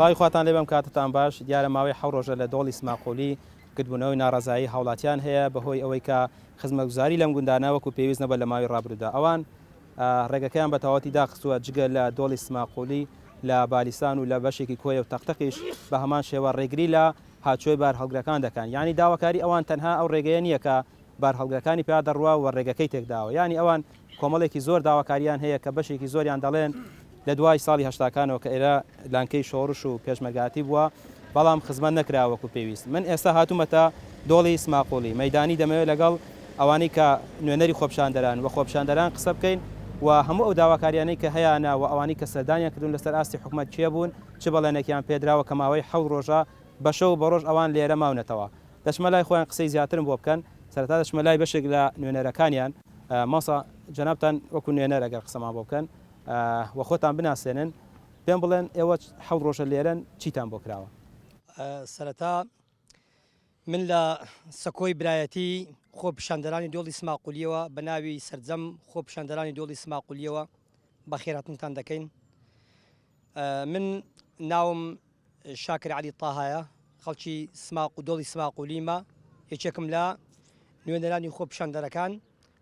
سڵاوی خواتان لێ بم کاتتان باش دیارە ماوەی حەو ڕۆژە لە دۆڵی سماقولی گردبوونەوەی ناڕەزایی هاوڵاتیان هەیە بەهۆی ئەوەی کە خزمەتگوزاری لەم گوندانە وەکو پێویست نەبووە لە ماوەی ڕابردوودا ئەوان ڕێگەکەیان بە تەواوەتی داخستووە جگە لە دۆڵی سماقولی لە بالیسان و لە بەشێکی کۆیە و تەقتەقیش بە هەمان شێوە ڕێگری لە هاتچۆی بارهەڵگرەکان دەکەن یانی داواکاری ئەوان تەنها ئەو ڕێگەیە نییە کە بارهەڵگرەکانی پیا دەڕوا و ڕێگەکەی تێکداوە یانی ئەوان کۆمەڵێکی زۆر داواکاریان هەیە کە بەشێکی زۆریان دەڵێن لە دوای ساڵی هەشتاکانەوە کە ئێرە لانکەی شۆڕش و پێشمەرگاتی بووە بەڵام خزمەت نەکراوە وەکو پێویست من ئێستا هاتوومەتە دۆڵی سماقوڵی مەیدانی دەمەوێت لەگەڵ ئەوانەی کە نوێنەری خۆپیشاندەران و خۆپیشاندەران قسە بکەین و هەموو ئەو داواکاریانەی کە هەیانە و ئەوانەی کە سەردانیان کردوون لەسەر ئاستی حکومەت کێ بوون چ بەڵێنێکیان پێدراوە کە ماوەی حەوت ڕۆژە بە شەو و بە ڕۆژ ئەوان لێرە ماونەتەوە. دەچمە لای خۆیان قسەی زیاترم بۆ بکەن. سەرەتا دەچمە لای بەشێک لە نوێنەرەکانیان. مامۆستا جەنابتان وەکو نوێنەر ئەگەر قسەمان بۆ بکەن و خۆتان بناسێنن، پێم بڵێن ئێوە حەوت ڕۆژە لێرەن چیتان بۆ کراوە؟ سەرەتا من لە سەکۆی برایەتی خۆپیشاندەرانی دۆڵی سماقولیەوە بە ناوی سەرجەم خۆپیشاندەرانی دۆڵی سماقولیەوە بەخێرهاتنتان دەکەین. من ناوم شاکر عەلی تاهایە، خەڵکی سماق و دۆڵی سماقولیمە، یەکێکم لە نوێنەرانی خۆپیشاندەرەکان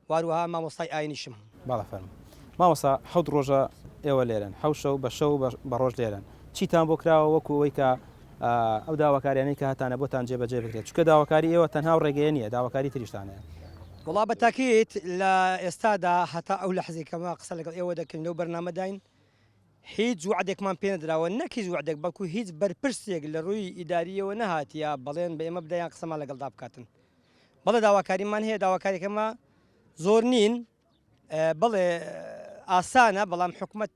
و هەروەها مامۆستای ئاینیشم. بەڵێ فەرموو. مامۆستا حەوت ڕۆژە ئێوە لێرەن، حەوت شەو بە شەو و بە ڕۆژ لێرەن، چیتان بۆ کراوە وەکو ئەوەی کە ئەو داواکاریانەی کە هەتانە بۆتان جێبەجێ بکرێت، چونکە داواکاری ئێوە تەنها ئەو ڕێگەیە نییە، داواکاری تریشتان هەیە. وەڵا بە تاکید لە ئێستادا هەتا ئەو لەحزەی کە مە قسە لەگەڵ ئێوە دەکەین لەو بەرنامەداین، هیچ وەعدێکمان پێ نەدراوە، نەک هیچ وەعدێک بەڵکو هیچ بەرپرسێک لە ڕووی ئیدارییەوە نەهاتیە بەڵێن بە ئێمە بدا یان قسەمان لەگەڵدا بکاتن. بەڵێ داواکاریمان هەیە، داواکاریەکەمە زۆر نین، بەڵێ ئاسانە، بەڵام حکومەت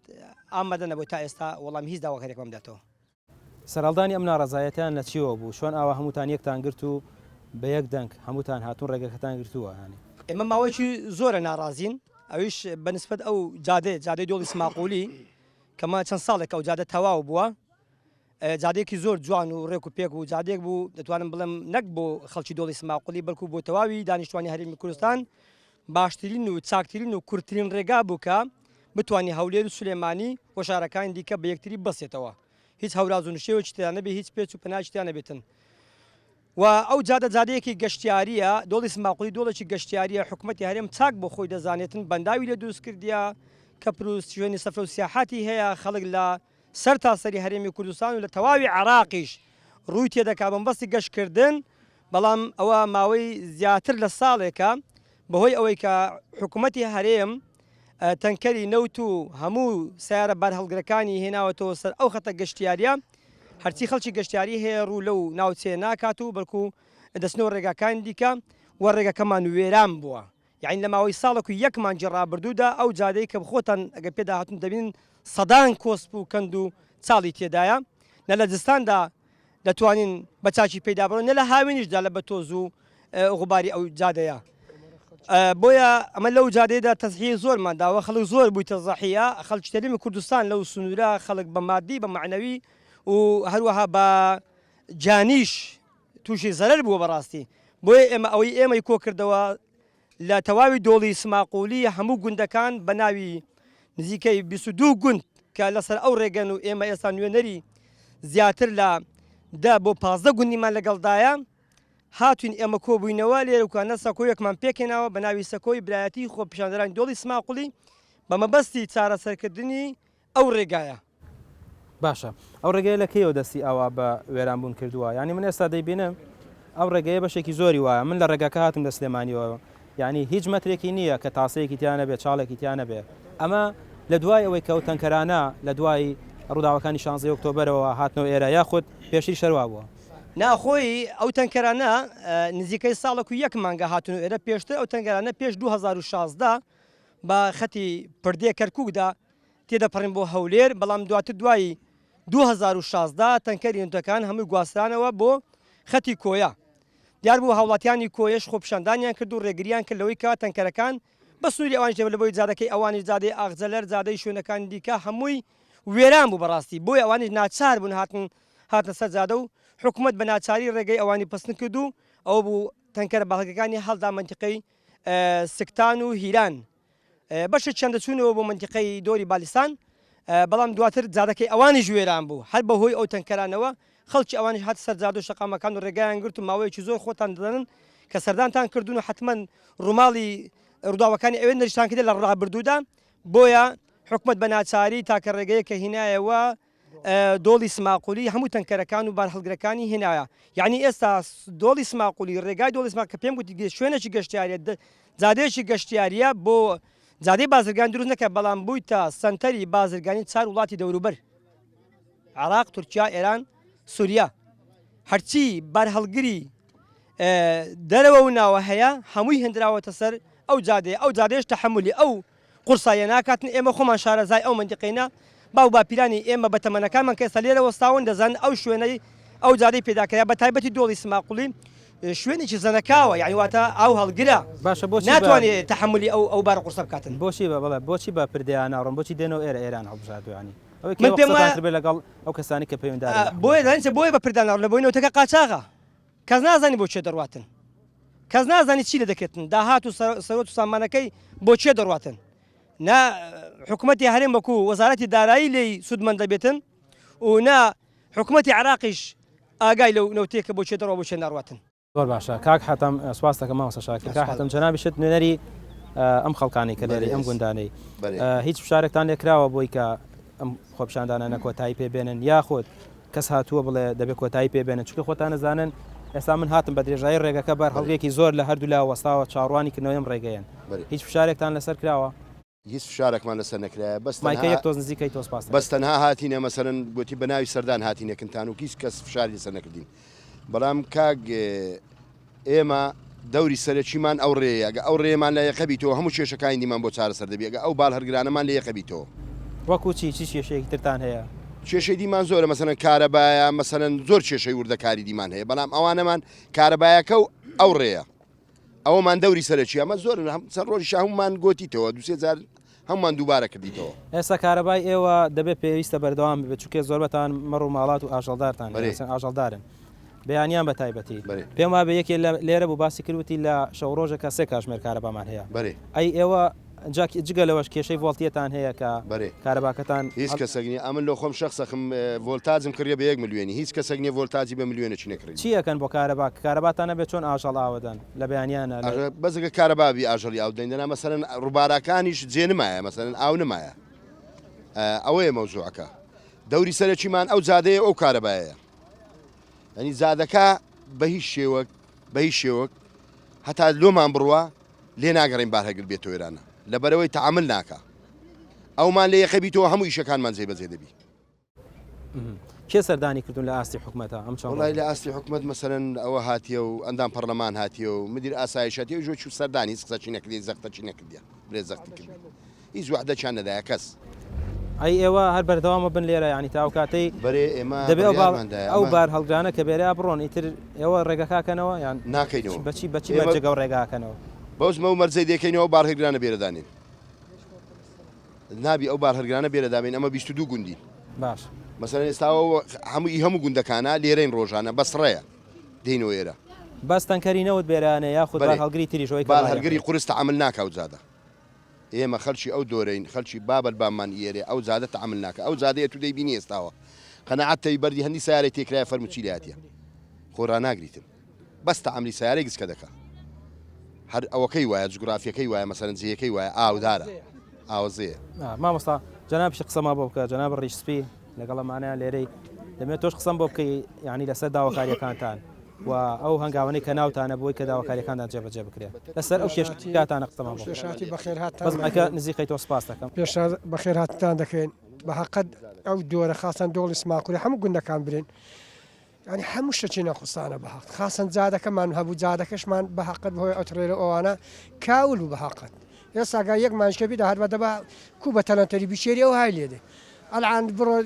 ئامادە نەبوو تا ئێستا وەڵامی هیچ داواکاریەکمان بداتەوە. سەرهەڵدانی ئەم ناڕەزایەتیان لە چیەوە بوو؟ چۆن ئاوا هەمووتان یەکتان گرت و بە یەک دەنگ هەمووتان هاتوون ڕێگەکەتان گرتووە؟ یانی. ئێمە ماوەیەکی زۆرە ناڕازین، ئەویش بە نسبەت ئەو جادەیە، جادەی دۆڵی سماقولی کە مە چەند ساڵێکە ئەو جادە تەواو بووە، جادەیەکی زۆر جوان و ڕێک و پێک بوو، جادەیەک بوو دەتوانم بڵێم نەک بۆ خەڵکی دۆڵی سماقولی بەڵکو بۆ تەواوی دانیشتوانی هەرێمی کوردستان باشترین و چاکترین و کورتترین ڕێگا بوو کە بتوانی هەولێر و سلێمانی و شارەکانی دیکە بە یەکتری ببەستێتەوە هیچ هەوراز و نشێوێکی تێدا نەبێ هیچ پێچ و پەنایەکی تێدا نەبێتن و ئەو جادە جادەیەکی گەشتیارییە دۆڵی سماقولی دۆڵێکی گەشتیارییە حکومەتی هەرێم چاک بۆ خۆی دەزانێتن بەنداوی لێ دروست کردیە کەپر و شوێنی سەفرە و سیاحەتی هەیە خەڵک لە سەرتاسەری هەرێمی کوردستان و لە تەواوی عێراقیش ڕووی تێدەکات بە مەبەستی گەشتکردن، بەڵام ئەوە ماوەی زیاتر لە ساڵێکە بەهۆی ئەوەی کە حکوومەتی هەرێم تەنکەری نەوت و هەموو سیارە بارهەڵگرەکانی هێناوەتەوە سەر ئەو خەتە گەشتیاریە هەرچی خەڵکی گەشتیاری هەیە ڕوو لەو ناوچەیە ناکات و بەڵکو دەچنەوە ڕێگاکانی دیکە و ڕێگەکەمان وێران بووە. یەعنی لە ماوەی ساڵێک و یەک مانگی ڕابردوودا ئەو جادەی کە خۆتان ئەگەر پێدا هاتوون دەبینن سەدان کۆسپ و کەند و چاڵی تێدایە، نە لە زستاندا دەتوانین بە چاکی پێیدا بڕۆین نە لە هاوینیشدا لە بە تۆز و غوباری ئەو جادەیە. بۆیە ئەمە لەو جادەیەدا تەزحیەی زۆرمان داوە، خەڵک زۆر بوویتە زەحیە، خەڵکی هەرێمی کوردستان لەو سنوورە خەڵک بە مادی بە مەعنەوی و هەروەها بە گیانیش تووشی زەرەر بووە بەڕاستی بۆیە ئێمە ئەوەی ئێمەی کۆکردەوە لە تەواوی دۆڵی سماقولی هەموو گوندەکان بە ناوی نزیکەی 22 گوند کە لەسەر ئەو ڕێگەن و ئێمە ئێستا نوێنەری زیاتر لە دە بۆ 15 گوندیمان لەگەڵدایە هاتوین ئێمە کۆبووینەوە لێرەکانە سەکۆیەکمان پێکهێناوە بە ناوی سەکۆی برایەتی خۆپیشاندەرانی دۆڵی سماقولی بە مەبەستی چارەسەرکردنی ئەو ڕێگایە. باشە ئەو ڕێگەیە لە کەیەوە دەستی ئاوا بە وێران بوون کردووە یانی من ئێستا دەیبینم ئەو ڕێگەیە بەشێکی زۆری وایە من لە ڕێگاکە هاتم لە سلێمانیەوە یعنی هیچ مەترێکی نییە کە تاسەیەکی تیا نەبێ چاڵێکی تیا نەبێ ئەمە لە دوای ئەوەی کە ئەو تەنکەرانە لە دوای ڕووداوەکانی شانزەی ئۆکتۆبەرەوە هاتنەوە ئێرە یاخود پێشتری شەروا بووە ناخۆی ئەو تەنکەرانە نزیکەی ساڵێک و یەک مانگە هاتون ئێرە پێشتر ئەو تەنگەرانە پێش 2016 بە خەتی پردێ کەرکووکدا تێدەپەڕین بۆ هەولێر، بەڵام دواتر دوای 2016 تەنکەری نەوتەکان هەمووی گواسترانەوە بۆ خەتی کۆیە. دیار بوو هاوڵاتیانی کۆیەش خۆپیشاندانیان کرد و ڕێگریان کرد لەوەی کە تەنکەرەکان بە سنووری ئەوانیش تێپەڕن، لەبەرئەوەی جادەکەی ئەوانیش جادەی ئاغجەلەر، جادەی شوێنەکانی دیکە هەمووی وێران بوو بەڕاستی، بۆیە ئەوانیش ناچار بوون هاتن هاتنە سەر جادە و حکومەت بە ناچاری ڕێگەی ئەوانی پەسند کرد و ئەوە بوو تەنکەرە بارهەڵگرەکانی هەڵدا مەنتیقەی سکتان و هیران. بەشێکیان دەچوونەوە بۆ مەنتیقەی دۆری بالیسان. بەڵام دواتر جادەکەی ئەوانیش وێران بوو هەر بەهۆی ئەو تەنکەرانەوە خەڵکی ئەوانیش هاتە سەر جادە و شەقامەکان و ڕێگایان گرت و ماوەیەکی زۆر خۆتان دەزانن کە سەردانتان کردوون و حەتمەن ڕووماڵی ڕووداوەکانی ئەوێ نەریشتان کردە لە ڕابردوودا بۆیە حکومەت بە ناچاری تاکە ڕێگەیە کە هینایەوە دۆڵی سماقولی هەموو تەنکەرەکان و بارهەڵگرەکانی هێنایە یعنی ئێستا دۆڵی سماقولی ڕێگای دۆڵی سماق کە پێم گوتی شوێنێکی گەشتیاریە جادەیەکی گەشتیاریە بۆ جادەی بازرگان دروست نەکە بەڵام بوویتە سەنتەری بازرگانی چار وڵاتی دەوروبەر عراق تورکیا ئێران سووریا هەرچی بارهەڵگری دەرەوە و ناوە هەیە هەمووی هێندراوەتە سەر ئەو جادەیە ئەو جادەیەش تەحەمولی ئەو قورساییە ناکاتن ئێمە خۆمان شارەزای ئەو مەنتیقەینە باو باپیرانی ئێمە بە تەمەنەکانمان کە ئێستا لێرە وەستاون دەزانن ئەو شوێنەی ئەو جادەی پێداکرا بە تایبەتی دۆڵی سماقوڵی شوێنێکی زەنەکاوە یعنی واتە ئاو هەڵگرە باشە بۆچی ناتوانێت تەحەمولی ئەو ئەو بارە قورسە بکاتن. بۆچی بە بەڵێ بۆچی بە پردێیا ناڕۆن بۆچی دێنەوە ئێرە ئێران هەڵبژاردووە یانی ئەوەی کە من پێم قسەتان وایە کردبێ لەگەڵ ئەو کەسانەی کە پەیوەندارن بە بۆیە حکومەتەوە. دەزانی چ بۆیە بە پردا ناڕۆن لە بۆی نەوتەکە قاچاغە کەس نازانی بۆ کوێ دەڕواتن کەس نازانی چی لێ دەکرێتن داهات و سەروەت و سامانەکەی بۆ کوێ دەڕواتن نا حکوومەتی هەرێم وەکو وەزارەتی دارایی لێی سوودمەند دەبێتن و نا حکوومەتی عراقیش ئاگای لەو نەوتەیە کە بۆ کوێ دەڕوا بۆ کوێ ناڕواتن. زۆر باشە کاک حاتەم سوپاست دەکەم مامۆستا شاکر کاک حاتەم جەنابیشت نوێنەری ئەم خەڵکانەی کە لێرەی ئەم گوندانەی هیچ فشارێکتان لێ کراوە بۆی کە ئەم خۆپیشاندانانە کۆتایی پێ بێنن یاخود کەس هاتووە بڵێ دەبێت کۆتایی پێ بێنن چونکە خۆتان نەزانن ئێستا من هاتم بە درێژایی ڕێگەکە بار هەڵگێکی زۆر لە هەردوو لا وەستاوە چاوەڕوانی کردنەوەی ئەم ڕێگەیەن هیچ فشارێکتان لەسەر کراوە؟ هیچ فشارێکمان لەسەر نەکرایە بەس مایکە یەک تۆز نزیکەی تۆ سپاس بەس تەنها هاتینە مەسەلەن گوتی بە ناوی سەردان هاتینە کنتان و هیچ کەس فشاری لەسەر نەکردین بەڵام کاک ئێمە دەوری سەرەکیمان ئەو ڕێیە ئەگە ئەو ڕێمان لە یەقە بیتەوە هەموو کێشەکانی دیمان بۆ چارەسەر دەبی ئەگە ئەو بال هەرگرانەمان لە یەقە بیتەوە. وەکو چی چی کێشەیەکی ترتان هەیە؟ کێشەی دیمان زۆرە مەسەلەن کارەبایە مەسەلەن زۆر کێشەی وردەکاری دیمان هەیە بەڵام ئەوانەمان کارەبایەکە و ئەو ڕێیە ئەوەمان دەوری سەرەکی ئەمە زۆرن هەم چەند ڕۆژیشە هەموومان گۆتیتەوە دوسێ جار هەموومان دووبارە کردیتەوە. ئێستا کارەبای ئێوە دەبێت پێویستە بەردەوام ببێت چونکە زۆربەتان مەڕ و ماڵات و ئاژەڵدارتان هەیە مەسەن ئاژەڵدارن بەیانیان بە تایبەتی پێم وابێ یەکێ لێرە بوو باسی کرد وتی لە شەو ڕۆژێکا سێ کاژمێر کارەبامان هەیە ئەی ئێوە جا جگە لەوەش کێشەی ڤۆڵتیەتان هەیە کە کارەباکەتان. هیچ کەسەک نیە ئەمن لۆ خۆم شەخسەخم ڤۆلتاجم کڕیە بە یەک ملیۆنی هیچ کەسەک نیە ڤۆلتاجی بە ملیۆنەکی نەکڕیبی. چی ئەکەن بۆ کارەبا کە کارەباتان نەبێت چۆن ئاژەڵ ئاوەدەن لە بەیانیانە لە. ئەغە بەس گە کارەبا بی ئاژەڵی ئاو دەین دەنا مەسەلەن ڕوباراکانیش جێ نمایە مەسەلەن ئاو نمایە ئەوەیە مەوزوعەکە دەوری سەرەکیمان ئەو جادەیە ئەو کارەبایەیە یعنی جادەکە بە هیچ شێوەک بە هیچ شێوەک هەتا لۆمان بڕوا لێ ناگەڕێین بارهەگر بێتۆ ئێرانە لەبەرئەوەی تەعامل ناکا ئەومان لێ یەخە بیتەوە هەموو ئیشەکانمان جێ بەجێ دەبی. کێ سەردانی کردوون لە ئاستی حکومەتە ئەم چەند وەڵای لە ئاستی حکومەت مەسەلەن ئەوە هاتیە و ئەندام پەڕلەمان هاتیە و مدیر ئاسایش هاتیە و ژۆ چوو سەردانی هیچ قسەکی نەکردی زەختەکی نەکردیە برێ زەختی کردی هیچ وەعدەکیان نەدایە کەس. ئەی ئێوە هەر بەردەوامە بن لێرە یانی تا ئەو کاتەی بەرێ ئێمە دەبێ ئەو بار ئەو بار هەڵگرانە کە بێرەیا بڕۆن ئیتر ئێوە ڕێگەکە کەنەوە یان ناکەینەوە بەچی بەچی مەرجێک ئەو ڕێگا کەنەوە؟ بەوس مەو مەرجەی دەکەینەوە بار هەلگرانە بێرە دانێن نابی ئەو بار هەلگرانە بێرە دابین ئەمە 22 گوندین باش مەسەلەن ئێستاوە هەموو ئی هەموو گوندەکانە لێرەین ڕۆژانە بەسڕەیە دێینەوە ئێرە. بەس تەنکەری نەوت بێرانێ یاخود بار هەڵگری تریش ئەوەی کە بار هەلگری قورس تەعامل ناکا ئەو جادە. ئێمە خەلکی ئەو دۆرەین خەلکی بابەل باممان ئیەرێ ئەو جادە تەعەمل ناکا ئەو جادەیە تو دەیبینی ئێستاوە قەناعەت تەوی بەردی هەندی سەیارەی تێکرایە فەرموو چی لاتیە خۆ راناگریتن بەس تەعەملی سەیارەی گچکە دەکا هەر ئەوەکەی وایە جوگرافیەکەی وایە مەسەلەن جێیەکەی وایە ئاودارە ئاوەزەیە. مامۆستا جەنابیشت قسەمان بۆ بکە جەناب ڕیش سپی لەگەڵ ئەمانەیان لێرەی دەمێت تۆش قسەم بۆ بکەی یعنی لەسەر داواکاریەکانتان و ئەو هەنگاوانەی کە ناوتانە بۆی کە داواکاریەکانتان جێبەجێ بکرێن لەسەر ئەو کێشاتانە قسەمان بۆ پێشاتی بەخێرهاتتان بەس مایکە نزیکەی تۆ سپاس دەکەم. پێشا بەخێرهاتنتان دەکەین بە هەقەت ئەو دۆرە خاسەن دۆڵی سماقولی هەموو گوندەکان برێن یانی هەموو شتەکی نەخوسانە بە هەق خاسەن جادەکەمان هەبوو جادەکەشمان بە هەقەت بەهۆی ئەو تڕێلە ئەوانە کاول بوو بە هەقەت ئێستا یەک مانجکە بیدا هەر بە دەبا کو بە تەلەنتەری بیچێری ئەو های لێدێ ئەلعان بڕۆ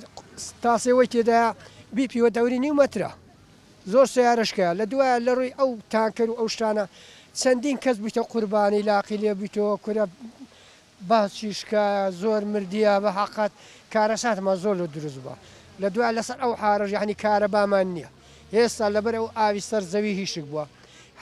تاسێوەی تێدایە بیپیوە دەوری نیو مەترە زۆر سەیارە شکایە لە دوایە لە ڕووی ئەو تانکەر و ئەو شتانە چەندین کەس بوویتە قوربانی لاقی لێ بوویتەوە کورە باچی شکایە زۆر مردیە بە حەقەت کارەساتمان زۆر لۆ دروست بووە لە دوای لەسەر ئەو حارەش یانی کارەبامان نییە هێستا لەبەر ئەو ئاوی سەر زەوی هیشک بووە.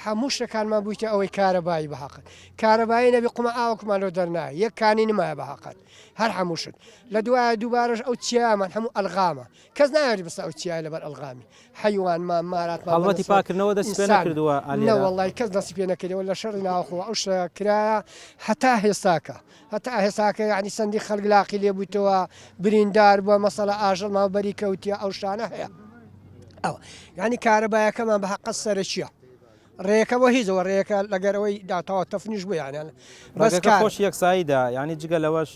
هەموو شتەکانمان بوویتە ئەوەی کارەبایی بە هەقت کارەبایی نەبی قومە ئاوەکمان لۆ دەرنایە یەک کانی نمایە بە هەقت هەر هەموو شت لە دوایە دووبارەش ئەو چیامان هەموو ئەلغامە کەس نایەری بسە ئەو چیایە لەبەر ئەلغامی حەیوانمان ماراتمان هەڵمەتی پاکردنەوە دەستی پێ نەکردووە ئالێرە؟ نەوەڵای کەس دەستی پێ نەکردەوە لە شەڕی ناوخۆ ئەو شتە کرایە هەتا هێستاکە هەتا هێستاکە یعنی سندی خەڵک لاقی لێ بوویتەوە بریندار بووە مەسەڵە ئاژەڵمان بەری کەوتیە ئەو شتانە هەیە ئەوە یعنی کارەبایەکەمان بە حەقە سەرەکیە ڕێیەکە بۆ هیچەوە ڕێیەکە لەگەرەوەی داتەوە تەفنیش بوو یانیان بەس کار خۆش یەکساییدا یعنی جگە لەوەش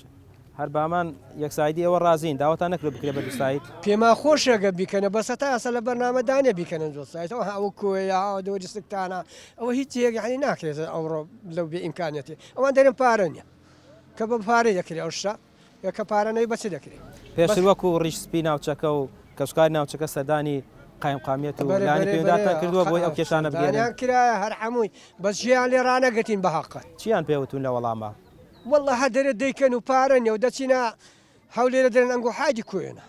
هەر بامان یەکسایدی ئێوە ڕازین داواتان نەکرد بکرێ بە دوسایت پێمان خۆشە گەر بیکەنە بەس هەتا ئێستا لە بەرنامە دانێ بیکەنە دوسایت ئەوە ئەوە کۆیە ئەوە دەوری سکتانە ئەوە هیچ یەک یعنی ناکرێت ئەوڕۆ لەو بێ ئیمکانیەتی ئەوان دەرێن پارە نییە کە بە پارەی دەکرێ ئەو شتە یا کە پارە نەبی بە چ دەکرێ؟ پێشتر وەکو ڕیش سپی ناوچەکە و کەسوکاری ناوچەکە سەردانی قایمقامیەت و لایەنی پەیوەندارتان کردووە بۆی ئەو کێشانە بگەیەنن؟ سەردانیان کرایە هەر هەمووی بەس جێیان لێ ڕانەگرتین بە هەقت. چیان پێ وتوون لە وەڵاما؟ وەڵا هەر دەرێ دەیکەن و پارە نیە و دەچینە هەولێرە دەرێن ئەنگۆ حاجی کوێنە.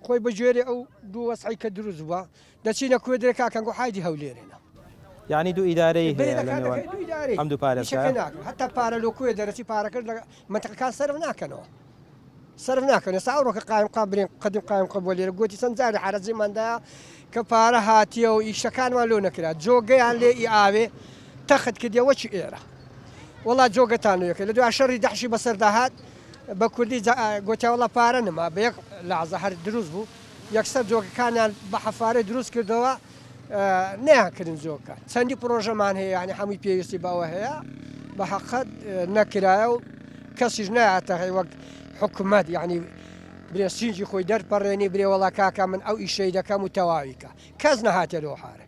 خۆی بە گوێرەی ئەو دوو وەزعەی کە دروست بووە دەچینە کوێ درێ کاکە ئەنگۆ حاجی هەولێرێنە. یانی دوو ئیدارەی هەیە لە نێوان ئەم دوو پارێزگایە؟ هەتا پارە لۆ کوێ دەرەچی پارەکەش لە مەنتقەکان سەرف ناکەنەوە سەرف ناکەن ئێستا ئەوڕۆکە قایمقام برێن قەدیم قایمقام بۆ لێرە گوتی چەند جارێ حەرەجیمان دایە کە پارە هاتیە و ئیشەکانمان لۆ نەکرا جۆگەیان لێ ئی ئاوێ تەخت کردیە وەکی ئێرە وەڵا جۆگەتان لۆ یەکە لە دوای شەڕی دەحشی بەسەردا هات بە کوردی گۆتیا وەڵا پارە نما بە یەک لەعزە هەر دروست بوو یەکسەر جۆگەکانیان بە حەفارەی دروست کردەوە نەیان کردن جۆگەکان چەندی پرۆژەمان هەیە یعنی هەمووی پێویستی بەوە هەیە بە حەقەت نەکرایە و کەسیش نایاتە هەی وەک حکومەت یعنی برێ سینگی خۆی دەرپەڕێنی برێ وەڵا کاکە من ئەو ئیشەی دەکەم و تەواوی کە کەس نەهاتێ لەو حارە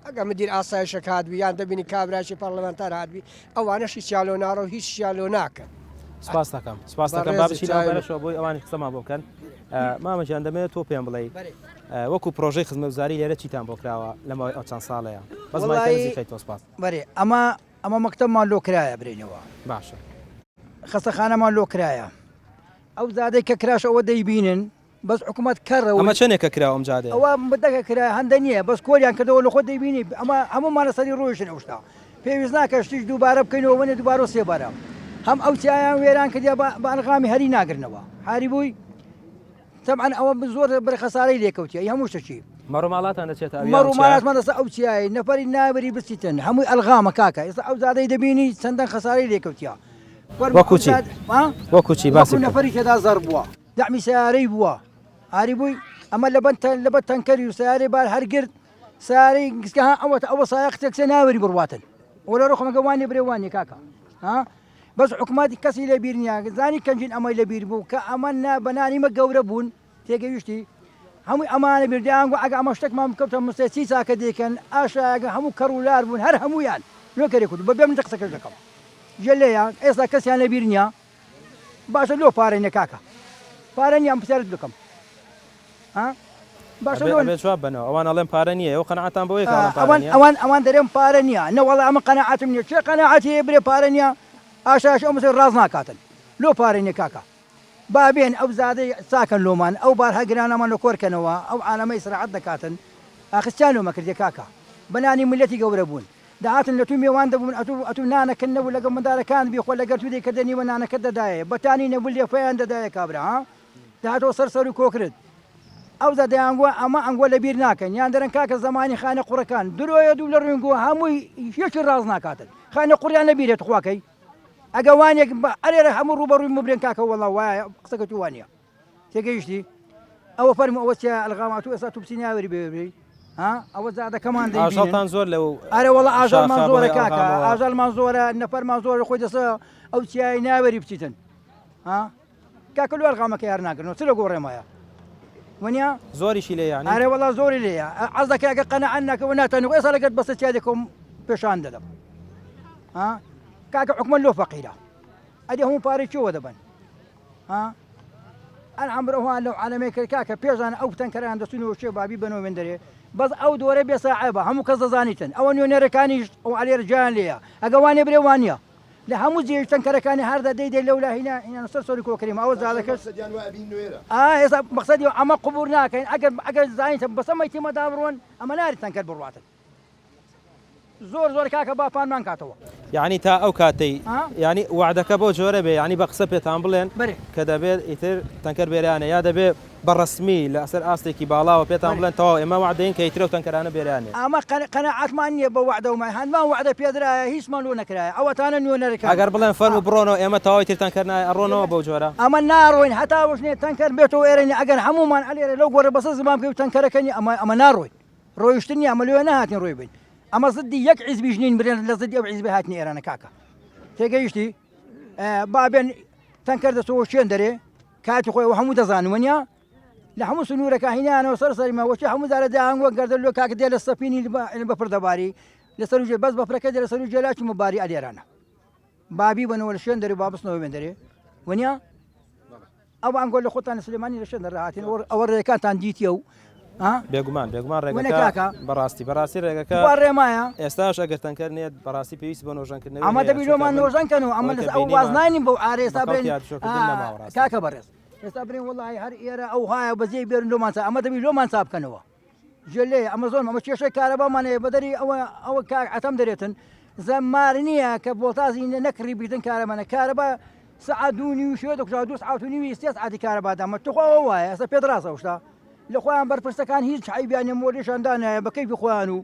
ئەگە مدیر ئاسایشەک هاتبی یان دەبینی کابرایەکی پەڕلەمانتار هاتبی ئەوانەش هیچیان لۆ ناڕۆ و هیچیان لۆ ناکەن. سپاس دەکەم سپاس دەکەم با بچینە ئەو بەرەشەوە بۆی ئەوانیش قسەمان بۆ بکەن مامە گیان دەمەوێت تۆ پێم بڵێی وەکو پرۆژەی خزمەتگوزاری لێرە چیتان بۆ کراوە لە ماوەی ئەو چەند ساڵەیە بەس مایکە نزیک خەیتەوە سپاس. بەرێ ئەمە ئەمە مەکتەبمان لۆ کرایە برێنەوە. باشە. خەستەخانەمان لۆ کرایە ئەو زادەی کە کراش ئەوە دەیبینن بەس حکومەت کەڕە ئەمە چەنێکە کراوە ئەم جادەیە؟ ئەوە مدەکە کرا هەندە نییە بەس کۆریان کردەوە لە خۆت دەیبینی ئەمە هەموومان لەسەری ڕۆیشتن ئەو شتە پێویست ناکە شتیش دووبارە بکەینەوە وەنێ دووبارە و سێبارە هەم ئەو چیایان وێران کردیا بە ئەلغامی هەری ناگرنەوە هاری بووی تەبعەن ئەوە زۆر بڕی خەسارەی لێکەوتیە ئی هەموو شتێکی مەڕ و ماڵاتان دەچێتە ئەویان مەڕ و ماڵاتمان دەستە ئەو چیایەی نەفەری ناوێری بچیتن هەمووی ئەلغامە کاکە ئێستا ئەو جادەی دەبینی چەندەن خەسارەی لێکەوتیە وەکو چی وەکو چی باسی بکە نەفەری تێدا زەڕ بووە دەعمی سەیارەی بووە ئاری بووی ئەمە لەبەر لەبەر تەنکەری و سەیارەی بار هەرگرت سەیارەی گسکە ها ئەوە ئەوە سایەق تێکسێ ناوێری بڕواتن وەلە ڕۆخمەکە وانێ برێ وانێ کاکە ها بەس حکومەت کەسی لە بیر نییە زانی کەنجین ئەمەی لە بیر بوو کە ئەمە نا بەنانی مە گەورە بوون تێگەیشتی هەمووی ئەمانە بیردیان گو ئەگە ئەمە شتێکمان بکەوتە مستێ چی چاکە دەیکەن ئاشایەگە هەموو کەڕ و لار بوون هەر هەمویان نۆکەرێک کرد بە بێ من قسەکەش دەکەم ژێ ئێستا کەسیان لە بیر نییە باشە لۆ پارە نیە کاکە پارە نیە ئەم پرسیارت بکەم ها باشە لۆ ئەبێ جواب بەنەوە ئەوان ئەڵێن پارە نییە ئێوە قەناعەتان بەوەیە کە ئەڵێن پارە ئەوان نییە ئەوان ئەوان دەرێن پارە نییە نەوەڵا ئەمن قەناعەتم نییە کێ قەناعەتی هەیە برێ پارە نییە ئاشاش ئەو مەسەلەی ڕاست ناکاتن لۆ پارە نییە کاکە با بێن ئەو زادەی چاکەن لۆمان ئەو بارها گرانەمان لۆ کۆر کەنەوە ئەو عالەمە ئیسراحەت دەکاتن ئاخر چیان لۆمە کردیە کاکە بەنانی میللەتی گەورە بوون دەهاتن لە توو مێوان دەبوون ئەتوو ئەتوو نانەکەت نەبوو لەگەڵ مندارەکانت بیخۆ لەگەر توو دەیکردە نیوە نانەکەت دەدایێ بەتانی نەبوو لێفەیان دەدایێ کابرا ها دەهاتەوە سەر سەر و کۆکرت ئەوجا دەیانگووە ئەمە ئەنگۆ لەبیر ناکەن یان دەرێن کاکە زەمانی خانە قوڕەکان درۆیە دوو لە ڕوینگۆ هەمووی یەکی ڕاست ناکاتن خانە قوڕیان لەبیرێ تخواکەی ئەگە وانێک ئەرێرە هەموو ڕووبەڕووی مبرێن کاکە وەڵا وایە قسەکە تو وانە تێگەیشتی ئەوە فەرموو ئەوە چیە ئەلغام ئەتوو ئێستا تو بچی ناوێری بێ بێی ها ئەوە زادەکەمان دەیبینن ئاژەڵتان زۆر لەو ئەرێ وەڵا ئاژەڵمان شاخە زۆرە بەهۆی کاکە ئەلغامەوە ئاژەڵمان زۆرە نەفەرمان زۆرە خۆی دەسە ئەو چیای ناوێری بچیتن ها کاکە لۆ ئەلغامەکە یار ناگرنەوە چ لە گۆڕێ مایە وەنیا زۆریشی لێ یانی ئەرێ وەڵا زۆری لێیە عەز دەکەی ئەگەر قەناعەت نەکەوە ناتوانێ ئێستا لەگەر بەسە چیا دەکەم پێشان دەدەم ها کاکە حکومەت لۆ فەقیرە ئەدی هەموو پارەی کێوە دەبەن ها ئەلعەمر ئەوان لەو عالەمەی کرد کاکە پێشان ئەو تەنکەران دەچونەوە شێ بابی بەنەوە وێندەرێ بەس ئەو دۆرە بێ ساعێبە هەموو کەس دەزانیتن ئەوە نوێنەرەکانیش ئەو عەلێرە جیان لێیە ئەگە وانێ برێ وانە لە هەموو جێ تەنکەرەکانی هەردا دەی دەی لەولا هینا هینا سەر سەری کۆکریم ئەوە زادەکەش مەقسەدیان وایە بینوێرە ئا ئێستا مەقسەدی ئەمە قبور ناکەین ئەگەر ئەگەر زانیتە بەسە مەیتیمەدا بڕۆن ئەمە ناری تەنکەر بڕواتن. زۆر زۆر کاکە با پانمان کاتەوە. یەعنی تا ئەو کاتەی یەعنی وەعدەکە بەو جۆرە بێ یەعنی بە قسە پێتان بڵێن کە دەبێت ئیتر تەنکەر بێرانە یا دەبێ بە ڕەسمی لەسەر ئاستێکی باڵاوە پێتان بڵێن تەواو ئێمە وەعد دەین کە ئیتر ئەو تەنکەرانە بێرانێ. ئەمە قەناعەتمان نییە بە وەعدە و هەندمان وەعدە پێدرایە هیچمان لۆ نەکرایە ئەوەتانە نوێنەرەکان. ئەگەر بڵێن فەرموو بڕۆنەوە ئێمە تەواو ئیتر تەنکەر نایە ئەڕۆنەوە بەو جۆرە؟ ئەمە ناڕۆین هەتا وەشنێ تەنکەر بێتەوە ئێرە نیە ئەگەر هەموومان ئەلێرە لەو گۆڕە بەسەر زمان بکەین و تەنکەرەکە نیە ئەمە ئەمە ناڕۆین. ڕۆیشتن نیە ئەمە لۆیە نەهاتین ڕۆی بین ئەمە زدی یەک عیزبیش نین برێن لە زدی ئەو عیزبی هاتنی ئێرانە کاکە تێگەیشتی با بێن تەنکەر دەچەوە شوێن دەرێ کاتی خۆی هەموو دەزانن وەنیا لە هەموو سنوورەکە هینانەوە سەر سەریمە وەچی هەموو جارە دایان وەک گەردە لۆ کاکە دێ لە سەپینی بەفر دەباری لەسەر جێ بەس بەفرەکە دێ لەسەر جێ لاچی مباری ئەلێرانە بابی بنەوە لە شوێن دەرێ با بچنەوە وێن دەرێ وەنیا ئەوە ئەنگۆ لە خۆتان لە سلێمانی لە شوێن دەرهاتین ئەوە ڕێکانتان دیتیە و بێگومان بێگومان ڕێگەکە بەڕاستی بەڕاستی ڕێگەکە ڕێمایە ئێستاش ئەگەر تەنکەر نێت بەڕاستی پێویست بە نۆژەنکردنەوە ئەمە دەبی لۆمان نۆژەنکەن و ئەمە لەس ئەو وازنانین بەو ئارێستا بێن کاکە بەڕێز ئێستا برێن وڵی هەر ئێرە ئەو هاە بەزیی بێرن لۆمان ئەمە دەبی لۆمان چا بکەنەوە جێ لێیە ئەمە زۆر ئەمە کێشەی کارەبامان هەیە بەدەری ئەوە ئەوە کاک عەتەم دەرێتن زەمار نییە کە بۆتازی نەکڕی بیتن کارەمەنە کارەبا سەعات دوو نیو شێ دەکوژا دوو سعات و نیوی سێ سعاتی کارەبا دامە توخوا ئەوە وایە ئێستا پێت ڕاستە ئەو شتە لە خۆیان بەرپرسەکان هیچ عەیبیان نیە مۆریشان دانایە بە کەیفی خۆیان و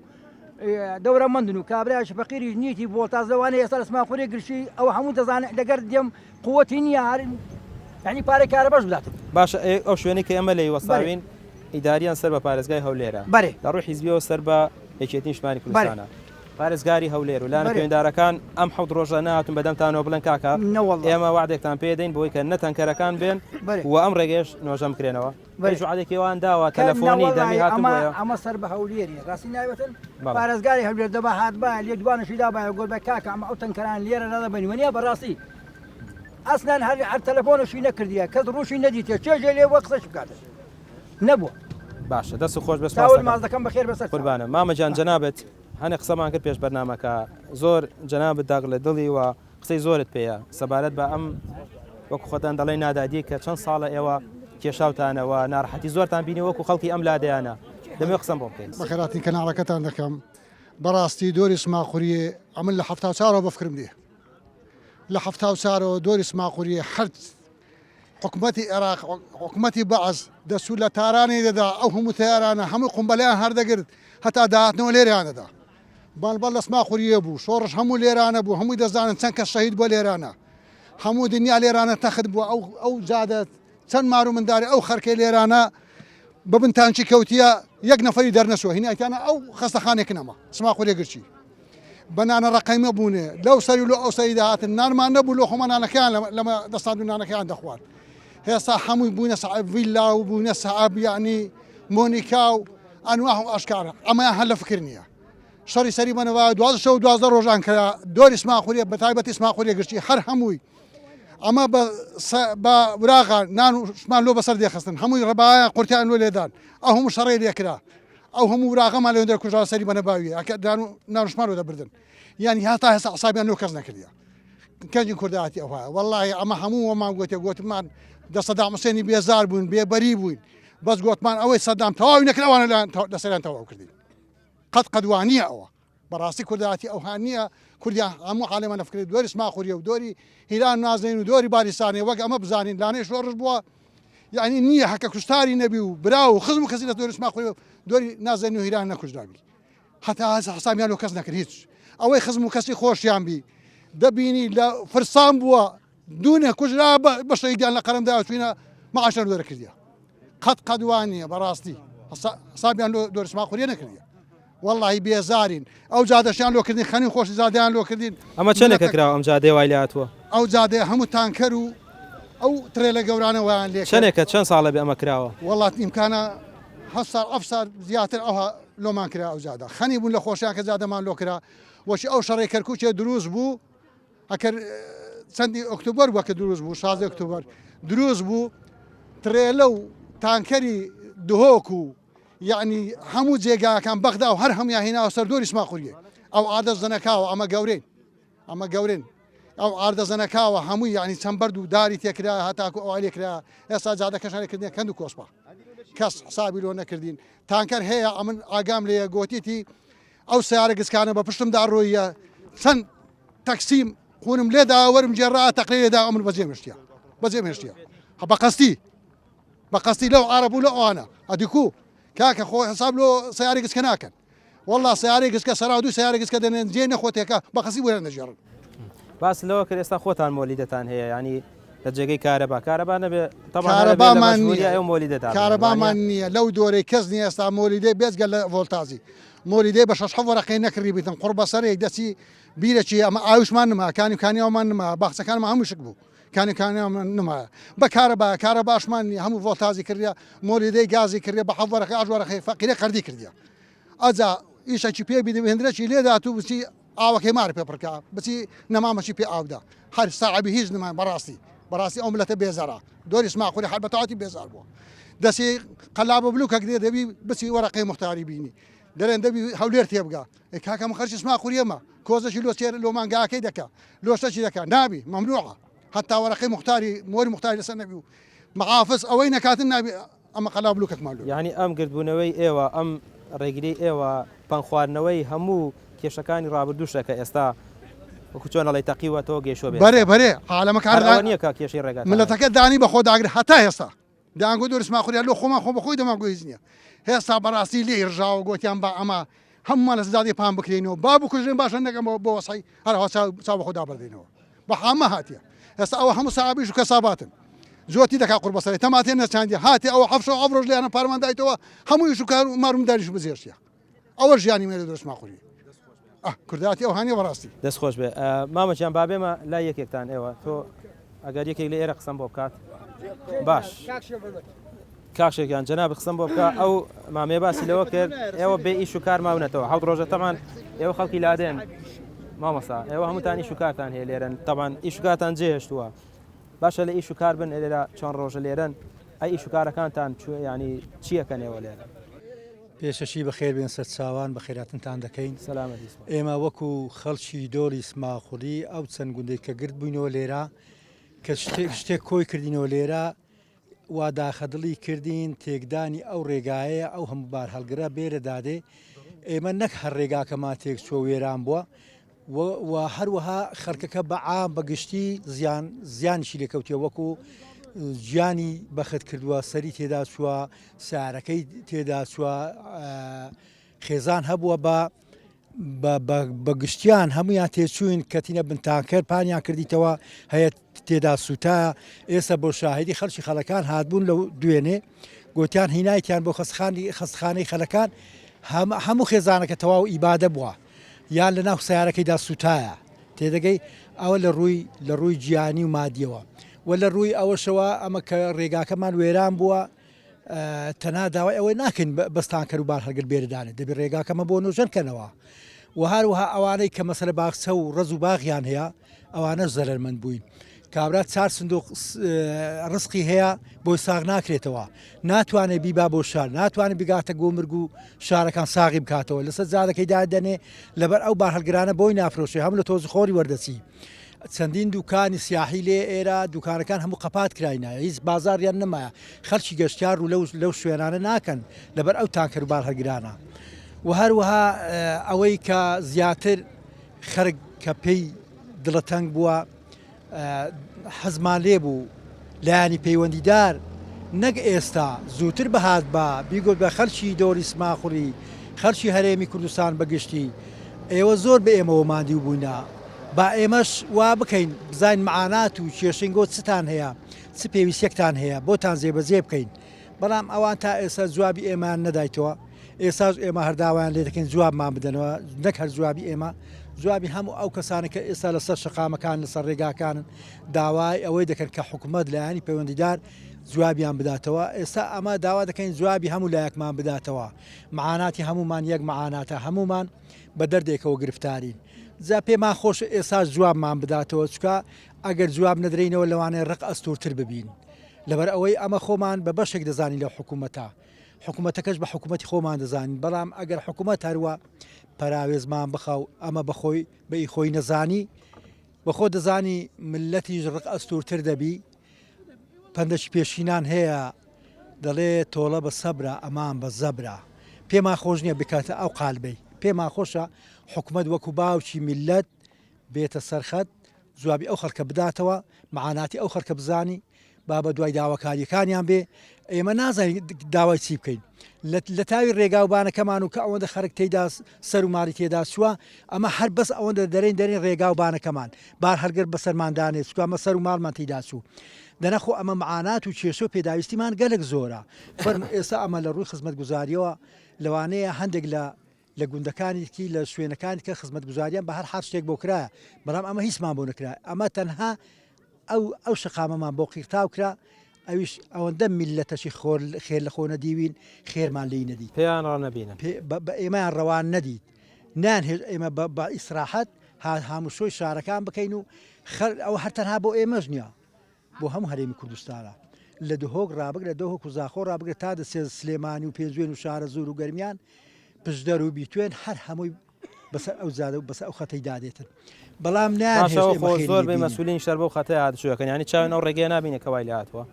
دەورەمەندن و کابرایش فەقیریش نیەتی بۆتاز لەوانەیە ئێستا لە سماقوری گرشی ئەوە هەموو دەزانێت لەگەر دێم قوتی نییە هەر یعنی پارەی کارەباش بداتن. باشە ئەو شوێنەی کە ئێمە لێی وەستاوین ئیداریان سەر بە پارێزگای هەولێرە بەرێ. لە ڕووی حیزبیەوە سەر بە یەکێتی نیشتمانی کوردستانە. پارێزگاری هەولێر و لایەنە پەیوەندیدارەکان ئەم حەوت ڕۆژە نەهاتوون بەدەمتانەوە بڵێن کاکە ئێمە وەعدێکتان پێ دەین بۆی کە نە تەنکەرەکان بێن و ئەم ڕێگەیەش نۆژەن بکرێنەوە. هیچ وەعدێکی ئەوان داوە تەلەفۆنی دەمی هاتبووە؟ ئەمە سەر بە هەولێری ڕاستی ناوێتن پارێزگاری هەولێر دەبا هاتبایە لێدوانشی دابایە گۆتبای کاکە ئەمە ئەو تەنکەران لێرە نادەبەین وەنیە بەڕاستی ئەسلەن هەر هەر تەلەفۆنشی نەکردیە کەس ڕووشی نەدیتیە چێژێ لێ بووە قسەش بکاتن نەبووە. باشە دەست خۆش بێ سوپاس دەکەم. ماز دەکەم بەخێر بەسەر قوربانە مامە جان جەنابت هەنێ قسەمان کرد پێش بەرنامەکە زۆر جەنابت داغ لە دڵی و قسەی زۆرت پێیە سەبارەت بە ئەم وەکو خۆتان دەڵێ نادادی کە چەند ساڵە ئێوە کێشاوتانەوە ناڕەحەتی زۆرتان بینی وەکو خەڵکی ئەم لادەیانە دەمێ قسەم بۆ بکەین. بەخێرهاتنی کەناڵەکەتان دەکەم بەڕاستی دۆری سماقوریێ ئەمن لە 74ەوە بەفکرم دێ لە 74ەوە دۆری سماقوریێ هەر حکومەتی عێراق حکومەتی بەعس دەچوو لە تارانی دەدا ئەو هەموو تەیارانە هەموو قومبەلیان هەردەگرت هەتا داهاتنەوە لێریان دەدا بەڵبەڵ لە سماقوریە بوو شۆڕش هەموو لێرانە بوو هەمووی دەزانن چەند کەس شەهید بووە لێرانە هەموو دنیا لێرانە تەخت بووە ئەو ئەو جادە چەند مار و منداری ئەو خەرکەی لێرانە ببن تانکی کەوتیە یەک نەفەری دەرنەچووە هینایتانە ئەو خەستەخانێک نەما سماقوریە گرچی بە نانە ڕەقەیمە بوونێ لەو سەری لۆ ئەو سەری دەهاتن نانمان نەبوو لۆ خۆمان نانەکەیان لەمە دەستان و نانەکەیان دەخوارد هێستا هەمووی بوونە سەعب ڤیلا و بوونە سەعب یعنی مۆنیکا و ئەنواع و ئەشکار ئەمەیان هەر لە فکر نییە شەڕی سەری بەنەوە دوازدە شەو دوازدە ڕۆژان کرا دۆری سماخوریە بە تایبەتی سماخوریە گشتی هەر هەمووی ئەمە بە وراغا نان و شمان لۆ بەسەر دێخستن هەمووی ڕبایە قورتیان لۆ لێدان ئەو هەموو شەڕێ لێکرا ئەو هەموو وراغەمان لەوێندەر کوژرا سەری بەنە باویە ئەکە دان و نانوشمان لۆ دەبردن یانی هەتا هێستا حسابیان لۆ کەس نەکردیە کەنجین کوردایەتی ئەوها واللهی ئەمە هەموو وەمان گوتێ گوتمان دە سەدام حوسێنی بێزار بوون بێبەری بووین بەس گوتمان ئەوەی سەدام تەواوی نەکرد ئەوانە لەسەریان تەواو کردین قەت قەت وانییە ئەوە بەڕاستی کوردایەتی ئەوها نییە کوردیان هەموو عالەمە نەفکرێت دۆری سماخوریە و دۆری هیران نازنین و دۆری باریسانێ وەک ئەمە بزانین لانەی شۆڕش بووە یعنی نییە هەکە کوشتاری نەبی و برا و خزم و کەسی لە دۆری سماخوری و دۆری نازنین و هیران نەکوژرابی هەتا حسابیان لۆ کەس نەکرد هیچ ئەوەی خزم و کەسی خۆشیان بی دەبینی لە فرسان بووە دوونێ کوژرا بە شەهیدیان لە قەرم دا چوینە معاشیان دەرکردیە قەت قەت وان نییە بەڕاستی حسابیان لۆ دۆرسما خوریە نەکردیە واللهی بێزارین ئەو جادەشیان لۆ کردین خەنی خۆشی زادیان لۆ کردین ئەمە چەندێکە کراوە ئەم جادەیە وای لێ هاتووە؟ ئەو جادەیە هەموو تانکەر و ئەو ترێلە گەورانە وایان لێ چەندێکە چەند ساڵە بێ ئەمە کراوە؟ وەڵات ئیمکانە هە ساڵ ئەف سال زیاتر ئەوها لۆمان کرا ئەو جادە خەنی بوون لە خۆشیان کە جادەمان لۆ کرا وەشی ئەو شەڕی کەرکوچێ دروست بوو ئەکەر چەندی ئۆکتۆبەر بووە کە دروست بوو شازدە ئۆکتۆبەر دروست بوو ترێلە و تانکەری دهۆک و یعنی هەموو جێگاکان بەغدا و هەر هەمویان هێناوە سەر دۆری سماقوریە ئەو ئادە زەنەکاوە ئەمە گەورەین ئەمە گەورن ئەو ئاردە زەنەکاوە هەمووی یعنی چەند بەرد و داری تێکرا هەتاکو ئەوای لێکرا ئێستا جادەکەشان کردنە کەند و کۆسپا کەس حسابی لۆ نەکردین تانکەر هەیە ئەمن ئاگام لێیە گۆتیتی. ئەو سیارە گسکانە بە پشتمدا ڕۆیە چەند تەکسیم قونم لێدا وەرم گێڕا تەقلێ لێدا ئەمن بەجێ مشتە بەجێ مشتە بە قەستی بە قەستی لەو عرب و لە ئەوانە ئەدیکو کاکە خۆ حساب لۆ سیارە گسکە ناکەن والله سیارەی گسکە سەرا دوو سیارە گسکە دەنێن جێ نەخۆتێکە بە قەستی وەرە نەگێڕن. باس لەوە کرد ئێستا خۆتان مۆلیدەتان هەیە ینی لە جێگەی کارەبا کارەبا نەبێ کارەبامان نییە کارەبامان نییە لەو دۆرەی کەس نییە ئێستا مۆلیدەی بێجگە لە ڤۆلتازی مۆلیدەی بە شەش حەوت وەرەقەی نەکڕی بیتن قوڕ بەسەرێک دەچی بیرەکی ئەمە ئاویشمان نما کانی و کانیاومان نما باخچەکانمان هەموو شک بوو کانی کانیاومان نما بە کارەبا کارەباشمان نییە هەموو ڤۆلتازی کردە مۆلیدەی گازی کردە بە حەوت وەرەقەی ئاش وەرەقەی فەقیرە قەردی کردە ئەجا ئیشەکی پێ بیدە هێندرەکی لێدات و بچی ئاوەکەی مار پێ پڕکە بچی نەمامەکی پێ ئاودا هەر ساعبی هیچ نمان بەڕاستی بەڕاستی ئەو ملەتە بێزارە دۆری سماقوری هەر بەتەواتی بێزار بووە دەسی قەلابە بلوکەک دێ دەبی بچی وەرەقەی مختاری بینی دەرێن دەبی هەولێر تێبگا ئێ کاکە من خەرچی سماقوریەمە کۆزەکی لۆ چێر لۆ مانگاکەی دەکا لۆ شتەکی دەکا نابی مەمنوعە هەتا وەرەقەی مختاری مۆری مختاری لەسەر نەبی و محافز ئەوەی نەکاتن نابی ئەمە قەلا بلوکەکمان لۆ. یانی ئەم گردبوونەوەی ئێوە، ئەم ڕێگریەی ئێوە پەنگخواردنەوەی هەموو کێشەکانی ڕابردووشە کە ئێستا وەکو چۆن ئەڵێی تەقیوەتەوە گەیشتووە بە بەرێ ئێستا. بەرێ عالەمەکە هەر ئەوە نییە کە کێشەی ڕێگاتان هەیە. ملەتەکە دانی بە خۆ داگرت هەتا ئێستا دەیانگۆ دۆرس ماخوریا لۆ خۆمان خۆ بەخۆی دەمانگۆ هیچ نییە هێستا بەڕاستی لێی ڕژاوە گۆتیان با ئەمە هەموومان لە زادی پان بکرێینەوە با بکوژرێن باشە نەک ئەمە بۆ وەسعی هەرەوە چاو بەخۆ دابەردەینەوە بە حامە هاتیە ئێستا ئەوە هەموو سەعابیش و کەساباتن جۆتی دەکا قوربەسەری تەماتێ نەچاندی هاتێ ئەوە حەفشە ئەو ڕۆژ لێیانە پارمان دایتەوە هەموو ئیش و کار و مارم داریش بزێشتە ئەوە ژیانی مێرە درست ماقولی کورداتی ئەو هەنیە بەڕاستی. دەست خۆش بێ مامە گیان با بێمە لای یەکێکتان ئێوە تۆ ئەگەر یەکێک لە ئێرە قسەم بۆ بکات باش کاک شێرگیان جەنابت قسەم بۆ بکە ئەو مامەیە باسی لەوە کرد ئێوە بێ ئیش و کار ماونەتەوە حەوت ڕۆژە تەمان ئێوە خەڵکی لادێن مامۆستا ئێوە هەمووتان ئیش و کارتان هەیە لێرەن تەمان ئیش و کارتان جێهێشتووە باشە لە ئیش و کار بن لێرە چەند ڕۆژە لێرەن ئەی ئیش و کارەکانتان ینی چیەکەن ئێوە لێرە پێشەکی بەخێر بێن سەرچاوان بەخێراتنتان دەکەین سەلامەتی ئێمە وەکو خەڵکی دۆڵی سماقوڵی ئەو چەند گوندەی کە گرد بووینەوە لێرە کە شتێک شتێک کۆی کردینەوە لێرە وا داخەدڵی کردین تێکدانی ئەو ڕێگایەیە ئەو هەموو بارهەڵگرە بێرە دادێ ئێمە نەک هەر ڕێگاکەمان تێکچووە وێران بووە و هەروەها خەڵکەکە بە عام بە گشتی زیان زیانیشی لێکەوتیە وەکو گیانی بەخت کردووە سەری تێدا چووە سارەکەی تێدا چووە خێزان هەبووە بە بە گشتیان هەمویان تێچوین کەتینە بن تانکەر پانیان کردیتەوە هەیە تێدا سووتا ئێستا بۆ شاهدی خەڵکی خەڵەکان هاتبوون لەو دوێنێ گوتیان هینایتیان بۆ خەستخانی خەستخانەی خەلەکان هەموو خێزانەکە تەواو ئیبادە بووە یان لە ناو سیارەکەیدا سووتایە تێدەگەی ئەوە لە ڕووی لە ڕووی گیانی و مادیەوە و لە ڕووی ئەوەشەوە ئەمە کە ڕێگاکەمان وێران بووە تەنها داوای ئەوەی ناکەین بەس تانکەر و بارهەڵگر بێرە دانێت دەبێت ڕێگاکەمە بۆ نۆژەن کەنەوە و هەروەها ئەوانەی کە مەسەلە باخچە و ڕەز و باغیان هەیە ئەوانەش زەرەرمەند بووین کابرا چار سندوق ڕزقی هەیە بۆی ساغ ناکرێتەوە ناتوانێت بیبا بۆ شار ناتوانێت بگاتە گۆمرگ و شارەکان ساغی بکاتەوە لەسەر جارەکەی دادەنێ لەبەر ئەو بارهەڵگرانە بۆی نافرۆشێ هەم لە تۆز خۆری وەردەچی چەندین دوکانی سیاحی لێ ئێرە دوکانەکان هەموو قەپات کراینە هیچ بازاڕیان نەمایە خەڵکی گەشتیار و لەو لەو شوێنانە ناکەن لەبەر ئەو تانکەر و بارهەڵگرانە و هەروەها ئەوەی کە زیاتر خەرک کە پێی دڵەتەنگ بووە حەزمان لێ بوو لایەنی پەیوەندیدار نەک ئێستا، زووتر بهاتبا بیگوت بە خەلکی دۆری سماقوڵی، خەلکی هەرێمی کوردستان بە گشتی، ئێوە زۆر بە ئێمەوە ماندیو بووینە، با ئێمەش وا بکەین بزانین معانات و کێشەی گۆ چتان هەیە، چ پێویستیەکتان هەیە بۆتان جێبەجێ بکەین، بەڵام ئەوان تا ئێستا جوابی ئێمەیان نەدایتەوە، ئێستاش ئێمە هەر داوایان لێ دەکەین جوابمان بدەنەوە، نەک هەر جوابی ئێمە، جوابی هەموو ئەو کەسانە کە ئێستا لەسەر شەقامەکان لەسەر ڕێگاکانن داوای ئەوەی دەکەن کە حکوومەت لایەنی پەیوەندیدار جوابیان بداتەوە، ئێستا ئەمە داوا دەکەین جوابی هەموو لایەکمان بداتەوە، معاناتی هەموومان یەک معاناتە، هەموومان بە دەردێکەوە گرفتارین، جا پێمان خۆشە ئێستاش جوابمان بداتەوە، چونکە ئەگەر جواب نەدرێینەوە لەوانەیە ڕق ئەستوورتر ببین. لەبەر ئەوەی ئەمە خۆمان بە بەشێک دەزانین لەو حکوومەتە، حکوومەتەکەش بە حکوومەتی خۆمان دەزانین، بەڵام ئەگەر حکوومەت هەروا پەراوێزمان بخا و ئەمە بە خۆی بە ئی خۆی نەزانی، بە خۆ دەزانی مللەتیش ڕق ئەستوورتر دەبی. پەندەکی پێشینان هەیە دەڵێ تۆڵە بە سەبرە ئەمان بە زەبرە. پێمان خۆش نییە بکاتە ئەو قالبەی. پێمان خۆشە حکومەت وەکو باوکی میللەت بێتە سەر خەت جوابی ئەو خەڵکە بداتەوە معاناتی ئەو خەڵکە بزانی با بە دوای داواکاریەکانیان بێ ئێمە نازانین داوای چی بکەین لە تاوی ڕێگاوبانەکەمان و کە ئەوەندە خەرک تێدا سەر و ماڵی تێدا چووە ئەمە هەر بەس ئەوەندە دەرێن دەرێن ڕێگاوبانەکەمان بار هەرگەر بەسەرماندانێت چکە ئەمە سەر و ماڵمان تێدا چوو دەنا خۆ ئەمە معانات و کێشە و پێداویستیمان گەلک زۆرە فەرموو ئێستا ئەمە لە ڕووی خزمەتگوزاریەوە لەوانەیە هەندێک لە لە گوندەکانی کی لە شوێنەکانی کە خزمەتگوزاریان بە هەر حال شتێک بۆ کرایە بەڵام ئەمە هیچمان بۆ نەکرا ئەمە تەنها ئەو ئەو شەقامەمان بۆ قیرتاو کرا ئەویش ئەوەندە میللەتەکی خۆر خێر لە خۆ نەدیوین خێرمان لێی نەدیت پێیان ڕانەبینن بە ئێمەیان ڕەوان نەدیت نان هێش ئێمە بە ئیسراحەت هاموشۆی شارەکان بکەین و خەر ئەوە هەر تەنها بۆ ئێمەش نییە بۆ هەموو هەرێمی کوردستانە لە دهۆک ڕابگرە دهۆک و زاخۆ ڕابگرە تا دەچێت سلێمانی و پێنجوێن و شارەزوور و گەرمیان پشدەر و بیتوێن هەر هەمووی بەسەر ئەو جادە و بەسەر ئەو خەتەی دادێتن بەڵام نایانهێشت ئێمە خێری زۆر بەی مەسولین شەر بەو خەتەی هاتوچۆکەن یانی چاویان ئەو ڕێگەیە نابینێ کە وای لێ هاتووە.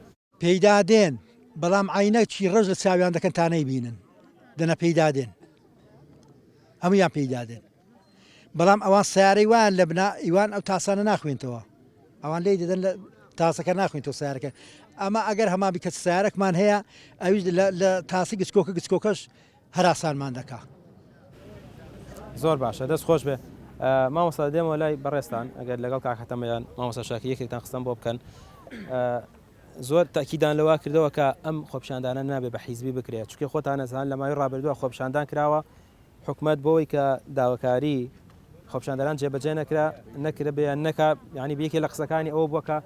پێیدا دێن بەڵام عەینە چی ڕەش لە چاویان دەکەن تا نەیبینن دەنا پێیدا دێن هەموویان پێیدا دێن بەڵام ئەوان سیارەی وایان لە بنا ئیوان ئەو تاسانە ناخوێنتەوە ئەوان لێی دەدەن لە تاسەکە ناخوێنتەوە سیارەکە ئەمە ئەگەر هەمان بی کە سیارەکمان هەیە ئەویش لە تاسی گچکۆکە گچکۆکەش هەراسانمان دەکا. زۆر باشە دەست خۆش بێ مامۆستا دێمەوە لای بەڕێزتان ئەگەر لەگەڵ کاک حەتەمەیان مامۆستا شاکر یەکێکتان قسەم بۆ بکەن زۆر تاکیدان لەوە کردەوە کە ئەم خۆپیشاندانە نابێ بە حیزبی بکرێت چونکە خۆتان ئەزان لە ماوەی ڕابردووە خۆپیشاندان کراوە حکومەت بۆی کە داواکاری خۆپیشاندەران جێبەجێ نەکرا نەکرا بێ یان نەکا یعنی یەکێ لە قسەکانی ئەوە بووە کە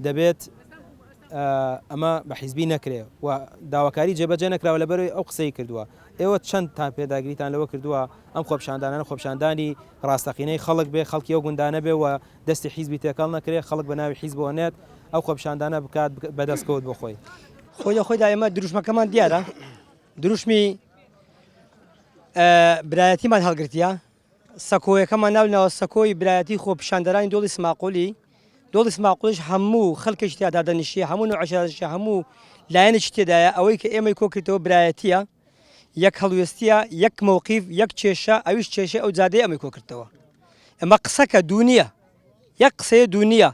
دەبێت ئەمە بە حیزبی نەکرێ و داواکاری جێبەجێ نەکراوە لەبەرەوەی ئەو قسەی کردووە ئێوە چەند تان پێداگریتان لەوە کردووە ئەم خۆپیشاندانانە خۆپیشاندانی ڕاستەقینەی خەڵک بێ خەڵکی ئەو گوندانە بێ و دەستی حیزبی تێکەڵ نەکرێ خەڵک بە ناوی حیزبەوە نێت ئەو خۆپیشاندانە بکات بە دەستکەوت بۆ خۆی. خۆی لە خۆیدا ئێمە دروشمەکەمان دیارە دروشمی برایەتیمان هەڵگرتیە سەکۆیەکەمان ناو ناوە سەکۆی برایەتی خۆپیشاندەرانی دۆڵی سماقولی، دۆڵی سماقولیش هەموو خەلکێکی تیا دادەنیشێ، هەموو نوع عەشیرەتێکی هەموو لایەنێکی تێدایە، ئەوەی کە ئێمەی کۆکردەوە برایەتیە، یەک هەڵوێستیە، یەک مەوقیف، یەک کێشە، ئەویش کێشەی ئەو جادەیە ئەمەی کۆکردەوە. ئەمە قسەکە دوو نییە، یەک قسەیە دوو نییە.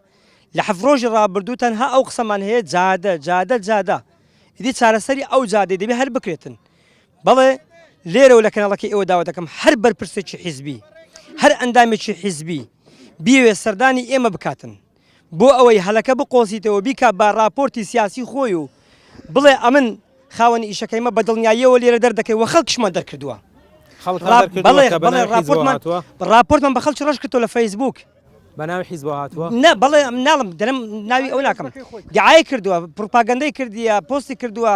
لە حەفت ڕۆژی ڕابردوو تەنها ئەو قسەمان هەیە جادە، جادە، جادە. ئیدی چارەسەری ئەو جادەی دەبێ هەر بکرێتن. بەڵێ لێرەوە لە کەناڵەکەی ئێوە داوا دەکەم هەر بەرپرسێکی حیزبی هەر ئەندامێکی حیزبی بیەوێت سەردانی ئێمە بکاتن بۆ ئەوەی هەلەکە بقۆزیتەوە بیکا بە راپۆرتی سیاسی خۆی و بڵێ ئەمن خاوەنی ئیشەکەیمە بە دڵنیاییەوە لێرە دەردەکەی وە خەڵکیشمان دەرکردووە بەڵێ بەڵێ راپۆرتمان راپۆرتمان بە خەڵکی ڕەش کردەوە لە فەیسبوک بە ناوی حیزبەوە هاتووە؟ نا بەڵێ ئەم ناڵم دەرم ناوی ئەو ناکەم دعای کردووە پروپاگەندەی کردیە پۆستی کردووە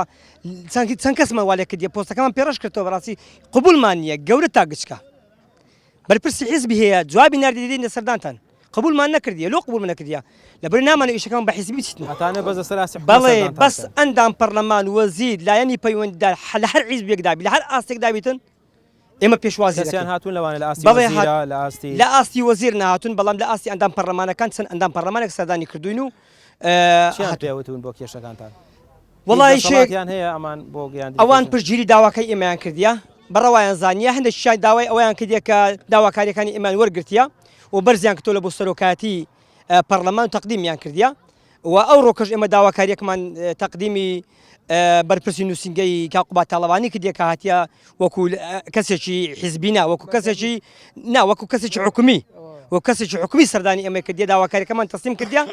چەند چەند کەسمان وا لێ کردیە پۆستەکەمان پێڕەش کردەوە بەڕاستی قبولمان نییە گەورە تا گچکە بەرپرسی حیزبی هەیە جوابی ناردی دێین لە سەردانتان قبولمان نەکردیە لۆ قبولمان نەکردیە لەبەر نامانە ئیشەکەمان بە حیزبی بچیتن ئەتانێ بەس لەسەر ئاستی حکومەت بەڵێ سەردانتان بەس بکەن. ئەندام پەرلەمان وەزیر لایەنی پەیوەندیدار لە هەر حیزبێکدا بی لە هەر ئاستێکدا بیتن ئێمە پێشوازی کەسیان هاتوون لەوانە لە ئاستی بەڵێ وەزیرە لە ئاستی لە ئاستی وەزیر نەهاتوون بەڵام لە ئاستی ئەندام پەرلەمانەکان چەند ئەندام پەرلەمانێک سەردانی کردوین و چیان پێ وتون بۆ کێشەکانتان وەڵی شێکیان هەیە ئەمان بۆ گەیاندنی ئەوان پشتگیری داواکەی ئێمەیان کردیە بەڕەوایان زانیە هەندێکیان داوای ئەوەیان کردیە کە داواکاریەکانی ئێمەیان وەرگرتیە و بەرزیان کردۆ لە بۆ سەرۆکایەتی پەرلەمان و تەقدیمیان کردیە و ئەو ڕۆکەش ئێمە داواکاریەکمان تەقدیمی بەرپرسی نووسینگەی کاک قوباد تاڵەبانی کردیە کە هاتیە وەکو کەسێکی حیزبی نا وەکو کەسێکی نا وەکو کەسێکی حکومی وەکو کەسێکی حکومی سەردانی ئێمەی کردیە داواکاریەکەمان تەسلیم کردیە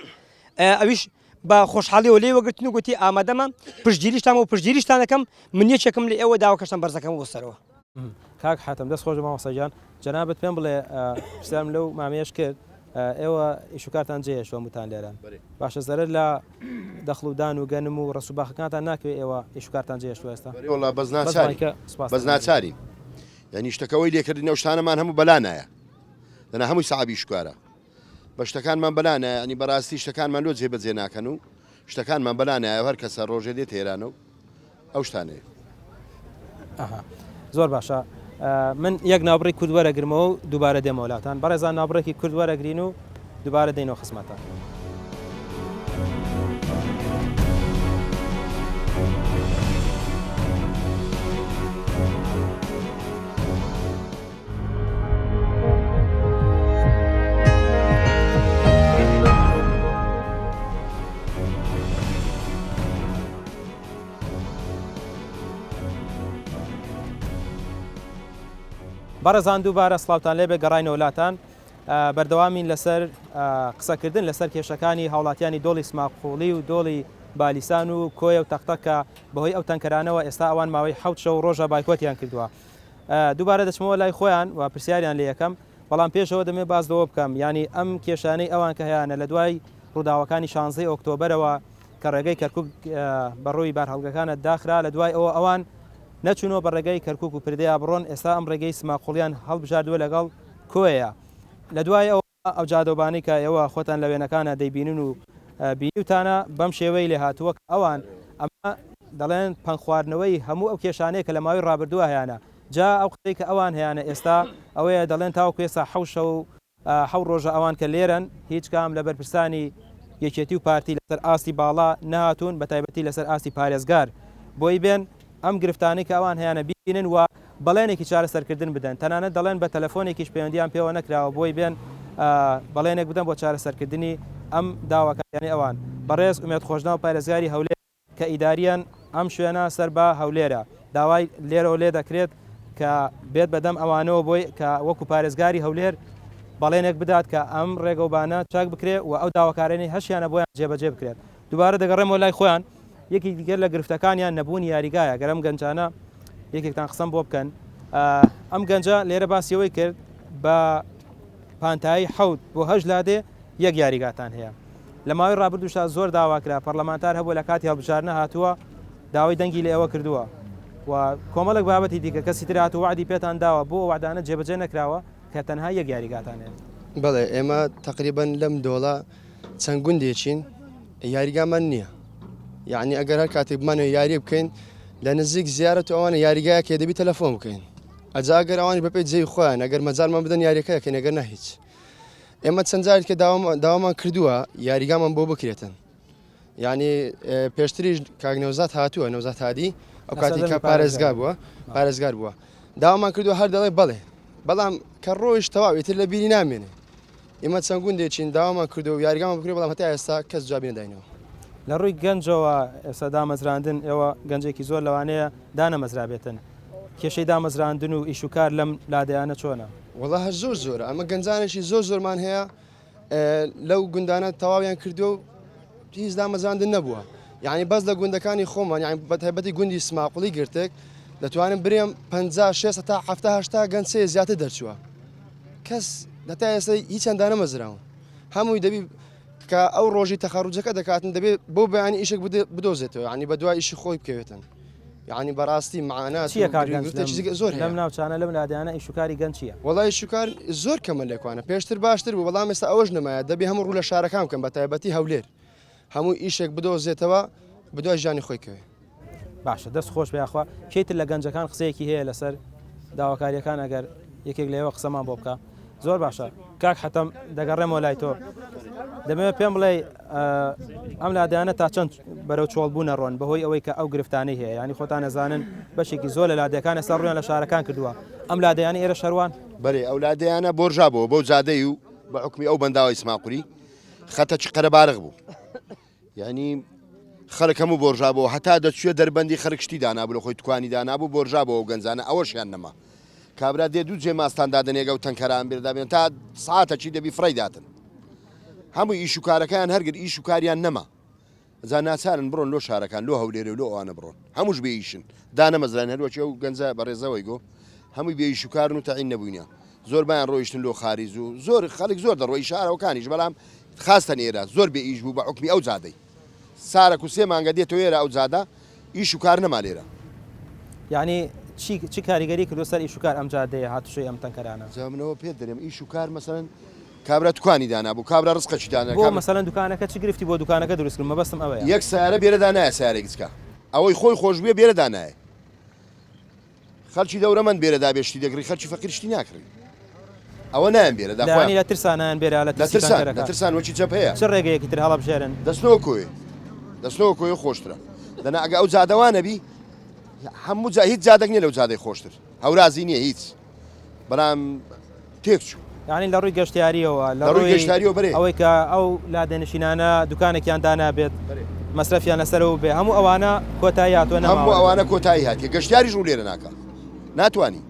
ئەویش بە خۆشحاڵیەوە لێی وەگرتن و گوتی ئامادەمە پشتگیریشتان و پشتگیریشتان دەکەم من یەکێکم لە ئێوە داواکەشتان بەرزەکەم بۆ سەرەوە. کاک حاتەم دەست خۆش مامۆستا گیان جەنابت پێم بڵێ پرسیارم لەو مامەیەش کرد ئێوە ئیش و کارتان جێهێشتوە هەمووتان لێرەن باشە زەرەر لە دەخڵ و دان و گەنم و ڕەس و باخەکانتان ناکەوێ ئێوە ئیش و کارتان جێهێشتوە ئێستا بەرێ وەڵا بەس ناچارین بەس ناچارین یعنی شتەکەەوەی لێکردین ئەو شتانەمان هەموو بەلا نایە دەنا هەمووی سەعبی شکارە بە شتەکانمان بەلا نایە یعنی بەڕاستی شتەکانمان لۆ جێبەجێ ناکەن و شتەکانمان بەلا نایە هەر کەسە ڕۆژێ دێت ئێرانە و ئەو شتانەیە. ئەها زۆر باشە من یەک ناوبڕی کورد وەرەگرمەوە و دووبارە دێمەوە لاتان بەڕێزان ناوبڕێکی کورد وەرەگرین و دووبارە دێینەوە خزمەتان. بەڕێزان دووبارە سڵاوتان لێبێ گەڕاینەوە لاتان بەردەوامین لەسەر قسەکردن لەسەر کێشەکانی هاوڵاتیانی دۆڵی سماقوڵی و دۆڵی بالیسان و کۆیە و تەقتەق کە بەهۆی ئەو تەنکەرانەوە ئێستا ئەوان ماوەی حەوت شەو ڕۆژە بایکۆتیان کردووە دووبارە دەچمەوە لای خۆیان و پرسیاریان لێ یەکەم بەڵام پێشەوە دەمێ باس لەوە بکەم یانی ئەم کێشانەی ئەوان کە هەیانە لە دوای ڕووداوەکانی شانزەی ئۆکتۆبەرەوە کە ڕێگەی کەرکک بەڕووی بارهەڵگەکانە داخرا لە دوای ئەوە ئەوان نەچوونەوە بە ڕێگەی کەرکک و پردەیا بڕۆن ئێستا ئەم ڕێگەی سماقوڵیان هەڵبژاردووە لەگەڵ کۆیە لە دوای ئەوە ئەو جادەوبانەی کە ئێوە خۆتان لە وێنەکانە دەیبینن و بینیوتانە بەم شێوەی لێهاتووە کە ئەوان ئەمە دەڵێن پەنگخواردنەوەی هەموو ئەو کێشانەیە کە لە ماوەی ڕابردووە هەیانە جا ئەو قسەی کە ئەوان هەیانە ئێستا ئەوەیە دەڵێن تاوەکو ئێستا حەو شەو حەو ڕۆژە ئەوان کە لێرەن هیچ کام لە بەرپرسانی یەکێتی و پارتی لەسەر ئاستی باڵا نەهاتوون بە تایبەتی لەسەر ئاستی پارێزگار بۆی بێن ئەم گرفتانەی کە ئەوان هەیانە بینن و بەڵێنێکی چارەسەرکردن بدەن، تەنانەت دەڵێن بە تەلەفۆنێکیش پەیوەندییان پێوە نەکراوە بۆی بێن بەڵێنێک بدەن بۆ چارەسەرکردنی ئەم داواکاریانەی ئەوان. بەڕێز ئومێد خۆشناو پارێزگاری هەولێر کە ئیدارییەن ئەم شوێنە سەر بە هەولێرە داوای لێرەوە لێ دەکرێت کە بێت بەدەم ئەوانەوە بۆی کە وەکو پارێزگاری هەولێر بەڵێنێک بدات کە ئەم ڕێگەوبانە چاک بکرێ و ئەو داواکارانەی هەشیانە بۆیان جێبەجێ بکرێت. دووبارە دەگەڕێمەوە لای خۆیان، یەکێکی دیکە لە گرفتەکانیان نەبوونی یاریگایە، گەر ئەم گەنجانە یەکێکتان قسەم بۆ بکەن، ئەم گەنجە لێرە باسی ئەوەی کرد بە پانتایی حەوت بۆ هەشت لادێ یەک یاریگاتان هەیە. لە ماوەی ڕابردووشدا زۆر داوا کرا، پەرلەمانتار هەبووە لە کاتی هەڵبژاردنە هاتووە داوای دەنگی لە ئێوە کردووە و کۆمەڵێک بابەتی دیکە کەسی تر هاتوو وەعدی پێتان داوە بۆ ئەو وەعدانە جێبەجێ نەکراوە کە تەنها یەک یاریگاتان هەیە. بەڵێ ئێمە تەقریبەن لەم دۆڵە چەند گوندێکین یاریگامان نییە یعنی ئەگەر هەر کاتێک بمانەوە یاری بکەین لە نزیک زیارەت و ئەوانە یاریگایەک هەیە دەبی تەلەفۆن بکەین ئەجا ئەگەر ئەوانیش بەپێی جێی خۆیان ئەگەر مەجالمان بدەن یاریەکە یەکەین ئەگەر نە هیچ ئێمە چەند جارێک کە داوامان کردووە یاریگامان بۆ بکرێتن یعنی پێشتریش کاک نەوزاد هاتووە نەوزاد هادی ئەو کاتی کە پارێزگا بووە پارێزگار بووە داوامان کردووە هەر دەڵێ بەڵێ بەڵام کە ڕۆیش تەواو ئیتر لە بیری نامێنێ ئێمە چەند گوندێکین داوامان کردووە و یاریگامان بکرێت بەڵام هەتا ئێستا کەس جوابی نەداینەوە. لە ڕووی گەنجەوە ئێستا دامەزراندن ئێوە گەنجێکی زۆر لەوانەیە دانەمەزرابێتن کێشەی دامەزراندن و ئیش و کار لەم لادێیانە چۆنە؟ وەڵا هەر زۆر زۆرە ئەمە گەنجانێکی زۆر زۆرمان هەیە لەو گوندانە تەواویان کردووە و هیچ دامەزراندن نەبووە یعنی بەس لە گوندەکانی خۆمان یعنی بە تایبەتی گوندی سماقوڵی گرتێک دەتوانم برێم 50 60 تا 70 80 گەنج زیاتر دەرچووە کەس هەتا ئێستا هیچیان دانەمەزراون هەمووی دەبی کە ئەو ڕۆژی تەخەڕوجەکە دەکاتن دەبێت بۆ بەیانی ئیشێک بدۆزێتەوە ینی بە دوای ئیشی خۆی بکەوێتن یعنی بەڕاستی معانات چییە کاک گەنج زۆر لەم ناوچانە لەم لادیانە ئیشوکاری گەنج چییە وەڵای شوکار زۆر کەمە لێکوانە پێشتر باشتر بوو بەڵام ئێستا ئەوەش نەمایە دەبێ هەموو ڕوو لە شارەکان بکەن بە تایبەتی هەولێر هەموو ئیشێک بدۆزێتەوە بدوای ژیانی خۆی کەوێ. باشە دەست خۆش بێ یاخوا کێی تر لە گەنجەکان قسەیەکی هەیە لەسەر داواکاریەکان ئەگەر یەکێک لەوە قسەمان بۆ بکە زۆر باشە کاک حەتەم دەگەڕێمەوە لای تۆ دەمەوێت پێم بڵێ ئەم لادیانە تا چەند بەرەو چۆڵ بوون ڕۆن بەهۆی ئەوەی کە ئەو گرفتانەی هەیە ینی خۆتان نەزانن بەشێکی زۆر لە لادێکان ئێستا ڕویان لە شارەکان کردووە ئەم لادیانە ئێرە شەروان بەێ ئەو لادیانە بۆرژا بۆ بەو جادەی و بە حکومی ئەو بەنداوی سماقوری خەتەکی قەرەبارغ بوو یعنی خەڵک هەموو بۆرژا بۆ هەتا دەچوێ دەربەندی خەرک شتی دانابوو لە خۆی توکانی دانابوو بۆرژا بۆ ئەو گەنجانە ئەوەشیان نەما کابرا دێ دوو جێ ماستان دادەنێگە و تەنکەران بێردابێن تا ساعتەکی دەبی فڕی داتن هەموو ئیش و کارەکەیان هەرگر ئیش و کاریان نەما جا ناچارن بڕۆن لۆ شارەکان لۆ هەولێرێ و لۆ ئەوانە بڕۆن هەمووش بێ ئیشن دانەمەزران هەروەکی ئەو گەنجە بەڕێزەوەی گۆ هەمووی بێ ئیش و کارن و تەعین نەبووینە زۆربەیان ڕۆیشتن لۆ خاریج و زۆر خەڵک زۆر دەڕۆی شارەوەکانیش بەڵام خاستەن ئێرە زۆر بێ ئیش بوو بە حوکمی ئەو جادەی سارەک و سێ مانگە دێتەوە ئێرە ئەو جادە ئیش و کار نەما لێرە. یانی چی چ کاریگەری کردوە سەر ئیش و کار ئەم جادەیە هاتوچۆی ئەم تەنکەرانە؟ جا منەوە پێت دەرێم ئیش و کار مەسەلەن کابرا دوکانی دانابوو کابرا ڕزقەکی دانا بۆ مەسەلەن دوکانەکە چ گرفتی بۆ دوکانەکە دروست کرد مەبەستم ئەوەیە. یەک سەیارە بێرەدا نایە سەیارەی گچکە ئەوەی خۆی خۆش بوێ بێرەدا نایە خەلکی دەورەمەند بێرەدا بێ شتی دەکڕی خەلکی فەقیر شتی ناکڕی ئەوە نایەن بێرەدا خۆیان لە ترسان نایەن بێرە لە ترسان لە ترسان وەکی جەبهەیە چ ڕێگەیەکی تر هەڵەبژێرن دەچنەوە کۆیە دەچنەوە کۆیە خۆشترە دەنا ئەگە ئەو جادەوە نەبی هەموو جا هیچ جادەک نییە لەو جادەی خۆشتر هەورازی نییە هیچ بەڵام تێک چوو. یانی لە ڕووی گەشتیاریەوە لە ڕووی گەشتیاریەوە بەرێ ئەوەی کە ئەو لادێنشینانە دوکانێکیان دانابێت مەسرەفیان لەسەرەوە بێ هەموو ئەوانە کۆتایی هاتووە هەموو ئەوانە کۆتایی هاتیە گەشتیاریش ڕوو لێرە ناکا ناتوانی.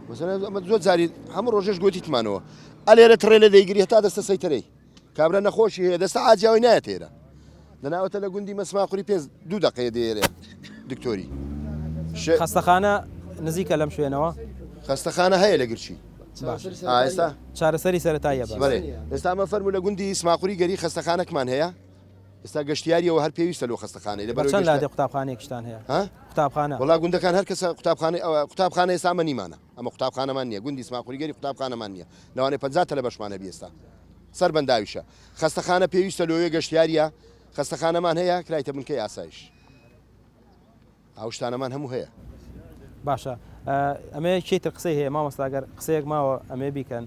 مەسەلەن ئەمە زۆر جاری هەموو ڕۆژێش گۆتیتمانەوە ئەلێرە تڕێ لە دەیگری هەتا دەستە سەیتەرەی کابرا نەخۆشی هەیە دەستە ئاجیاوی نایەت ئێرە دەناوەتە لە گوندی مەسماقوری پێ دوو دقەیە دێرێ دکتۆری خەستەخانە نزیکە لەم شوێنەوە خەستەخانە هەیە لە گرچی ئێستا چارەسەری سەرەتاییە بەێ ئێستا مە فەرموو لە گوندی سماقوری گەری خەستەخانەکمان هەیە ئێستا گەشتیاریەوە هەر پێویستە لۆ خەستەخانەی لەبەر چەند لادێ قوتابخانەیەکیشتان هەیە ها قوتابخانە وەڵا گوندەکان هەر کەسە قوتابخانەی ئەوە قوتابخانە ئێستا ئەمە نیمانە ئەمە قوتابخانەمان نییە گوندی سماقوریگەری قوتابخانەمان نییە لەوانەیە 50 تەلەبەشمان هەبی ئێستا سەر بەنداویشە خەستەخانە پێویستە لۆیە گەشتیاریە خەستەخانەمان هەیە کرایتە بنکەی ئاسایش ئەو شتانەمان هەموو هەیە. باشە ئەمێ کێی تر قسەی هەیە مامۆستا گەر قسەیەک ماوە ئەمێ بیکەن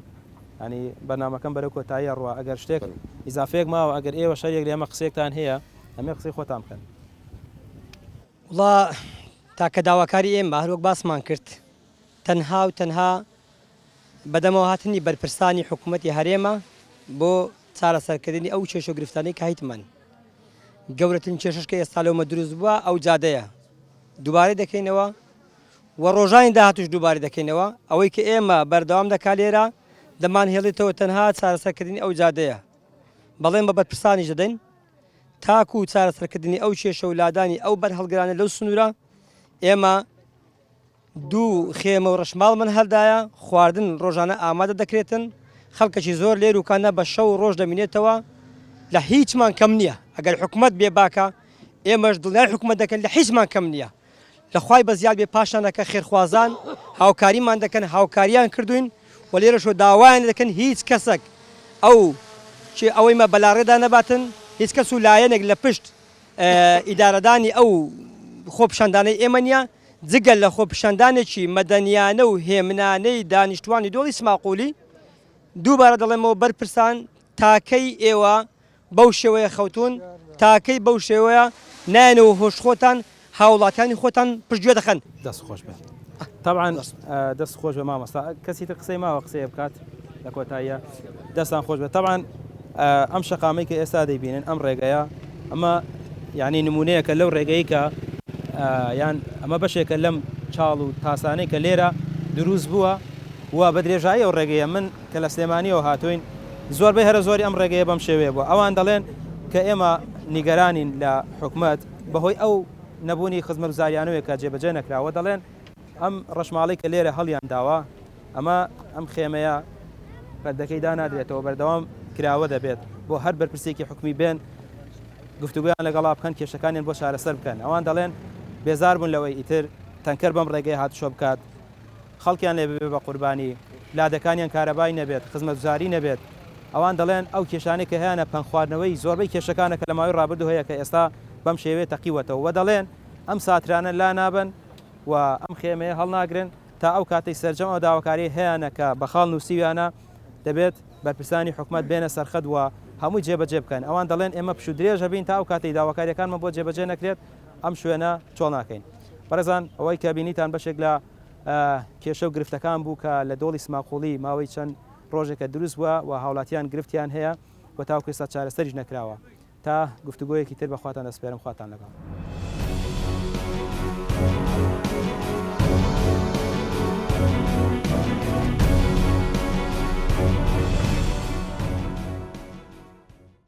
ینی بەرنمەکەم بەرەو کۆتایی ڕوە ئەگەر شتێک ئیزافەیەک ماوە ئەگەر ئێوە شەریەک لە ئێمە قسەیەکتان هەیە ئەمێ قسەی خۆتان بکەن. وڵا تاکە داواکاری ئێمە هەروەک باسمان کرد تەنها و تەنها بەدەمەوە هاتنی بەرپرسانی حکوومەتی هەرێمە بۆ چارەسەرکردنی ئەو کێشە و گرفتانەی کە هەیتمان. گەورەترین کێشەش کە ئێستا لەومە دروست بووە ئەو جادەیە. دووبارەی دەکەینەوە و ڕۆژانی داهاتووش دووبارەی دەکەینەوە. ئەوەی کە ئێمە بەردەوام دەکا لێرە دەمانهێڵێتەوە تەنها چارەسەرکردنی ئەو جادەیە. بەڵێن بە بەرپرسانیش دەدەین تاکوو چارەسەرکردنی ئەو کێشە و لادانی ئەو بەرهەڵگرانە لەو سنوورە ئێمە دوو خێمە و ڕەشماڵمان هەردایە، خواردن ڕۆژانە ئامادە دەکرێتن، خەڵکەکی زۆر لێروکانە بە شەو و ڕۆژ دەمینێتەوە، لە هیچمان کەم نییە، ئەگەر حکومەت بێ باکە ئێمەش دڵنیای حکومەت دەکەن لە هیچمان کەم نییە، لە خوای بەزیاد بێ پاشانەکە خێرخوازان هاوکاریمان دەکەن هاوکاریان کردوین و لێرەشەوە داوایان لێ دەکەن هیچ کەسەک ئەو ئەوەی مە بەلاڕێدا نەباتن، هیچ کەس و لایەنێک لە پشت ئیدارەدانی ئەو خۆپیشاندانەی ئێمە نییە، جگە لە خۆپیشاندانێکی مەدەنیانە و هێمنانەی دانیشتوانی دۆڵی سماقولی، دووبارە دەڵێمەوە بەرپرسان تاکەی ئێوە بەو شێوەیە خەوتوون، تاکەی بەو شێوەیە نایەنەوە هۆش خۆتان، هاوڵاتیانی خۆتان پشتگوێ دەخەن. دەست خۆش بێت تەبعەن دەست خۆش بێ مامۆستا کەسی تر قسەی ماوە قسەیە بکات لە کۆتاییە دەستان خۆش بێت تەبعەن ئەم شەقامەی کە ئێستا دەیبینن ئەم ڕێگەیە ئەمە یعنی نمونەیەکە لەو ڕێگەی کە یان ئەمە بەشێکە لەم چاڵ و تاسانەی کە لێرە دروست بووە و بە درێژایی ئەو ڕێگەیە من کە لە سلێمانیەوە هاتوین زۆربەی هەرە زۆری ئەم ڕێگەیە بەم شێوەیە بووە ئەوان دەڵێن کە ئێمە نیگەرانین لە حکومەت بەهۆی ئەو نەبوونی خزمەتگوزاریانەوەی کە جێبەجێ نەکراوە دەڵێن ئەم ڕەشماڵەی کە لێرە هەڵیان داوە ئەمە ئەم خێمەیە پەردەکەی دانادرێتەوە بەردەوام کراوە دەبێت بۆ هەر بەرپرسێکی حکومی بێن گفتوگویان لەگەڵا بکەن کێشەکانیان بۆ چارەسەر بکەن ئەوان دەڵێن بێزار بوون لەوەی ئیتر تەنکەر بەم ڕێگەی هاتوچۆ بکات خەڵکیان لێ ببێ بە قوربانی لادەکانیان کارەبای نەبێت خزمەتگوزاری نەبێت ئەوان دەڵێن ئەو کێشانەی کە هەیانە پەنگخواردنەوەی زۆربەی کێشەکانە کە لە ماوەی ڕابردوو هەیە کە ئێستا بەم شێوەیە تەقیوەتەوە و دەڵێن ئەم ساترانە لا نابەن و ئەم خێمەیە هەڵناگرن تا ئەو کاتەی سەرجەم ئەو داواکاریەی هەیانە کە بە خاڵ نووسیویانە دەبێت بەرپرسانی حکومەت بێنە سەرخەت و هەمووی جێبەجێ بکەن ئەوان دەڵێن ئێمە پشوو درێژ ئەبین تا ئەو کاتەی داواکاریەکانمان بۆ جێبەجێ نەکرێت ئەم شوێنە چۆڵ ناکەین بەڕێزان ئەوەی کە بینیتان بەشێک لە کێشە و گرفتەکان بوو کە لە دۆڵی سماقوڵی ماوەی چەند ڕۆژێکە دروست بووە و هاوڵاتیان گرفتیان هەیە و تاوەکو ئێستا چارەسەریش نەکراوە تا گفتوگۆیەکی تر بەخواتان دەسپێرم خواتان لەگەڵ.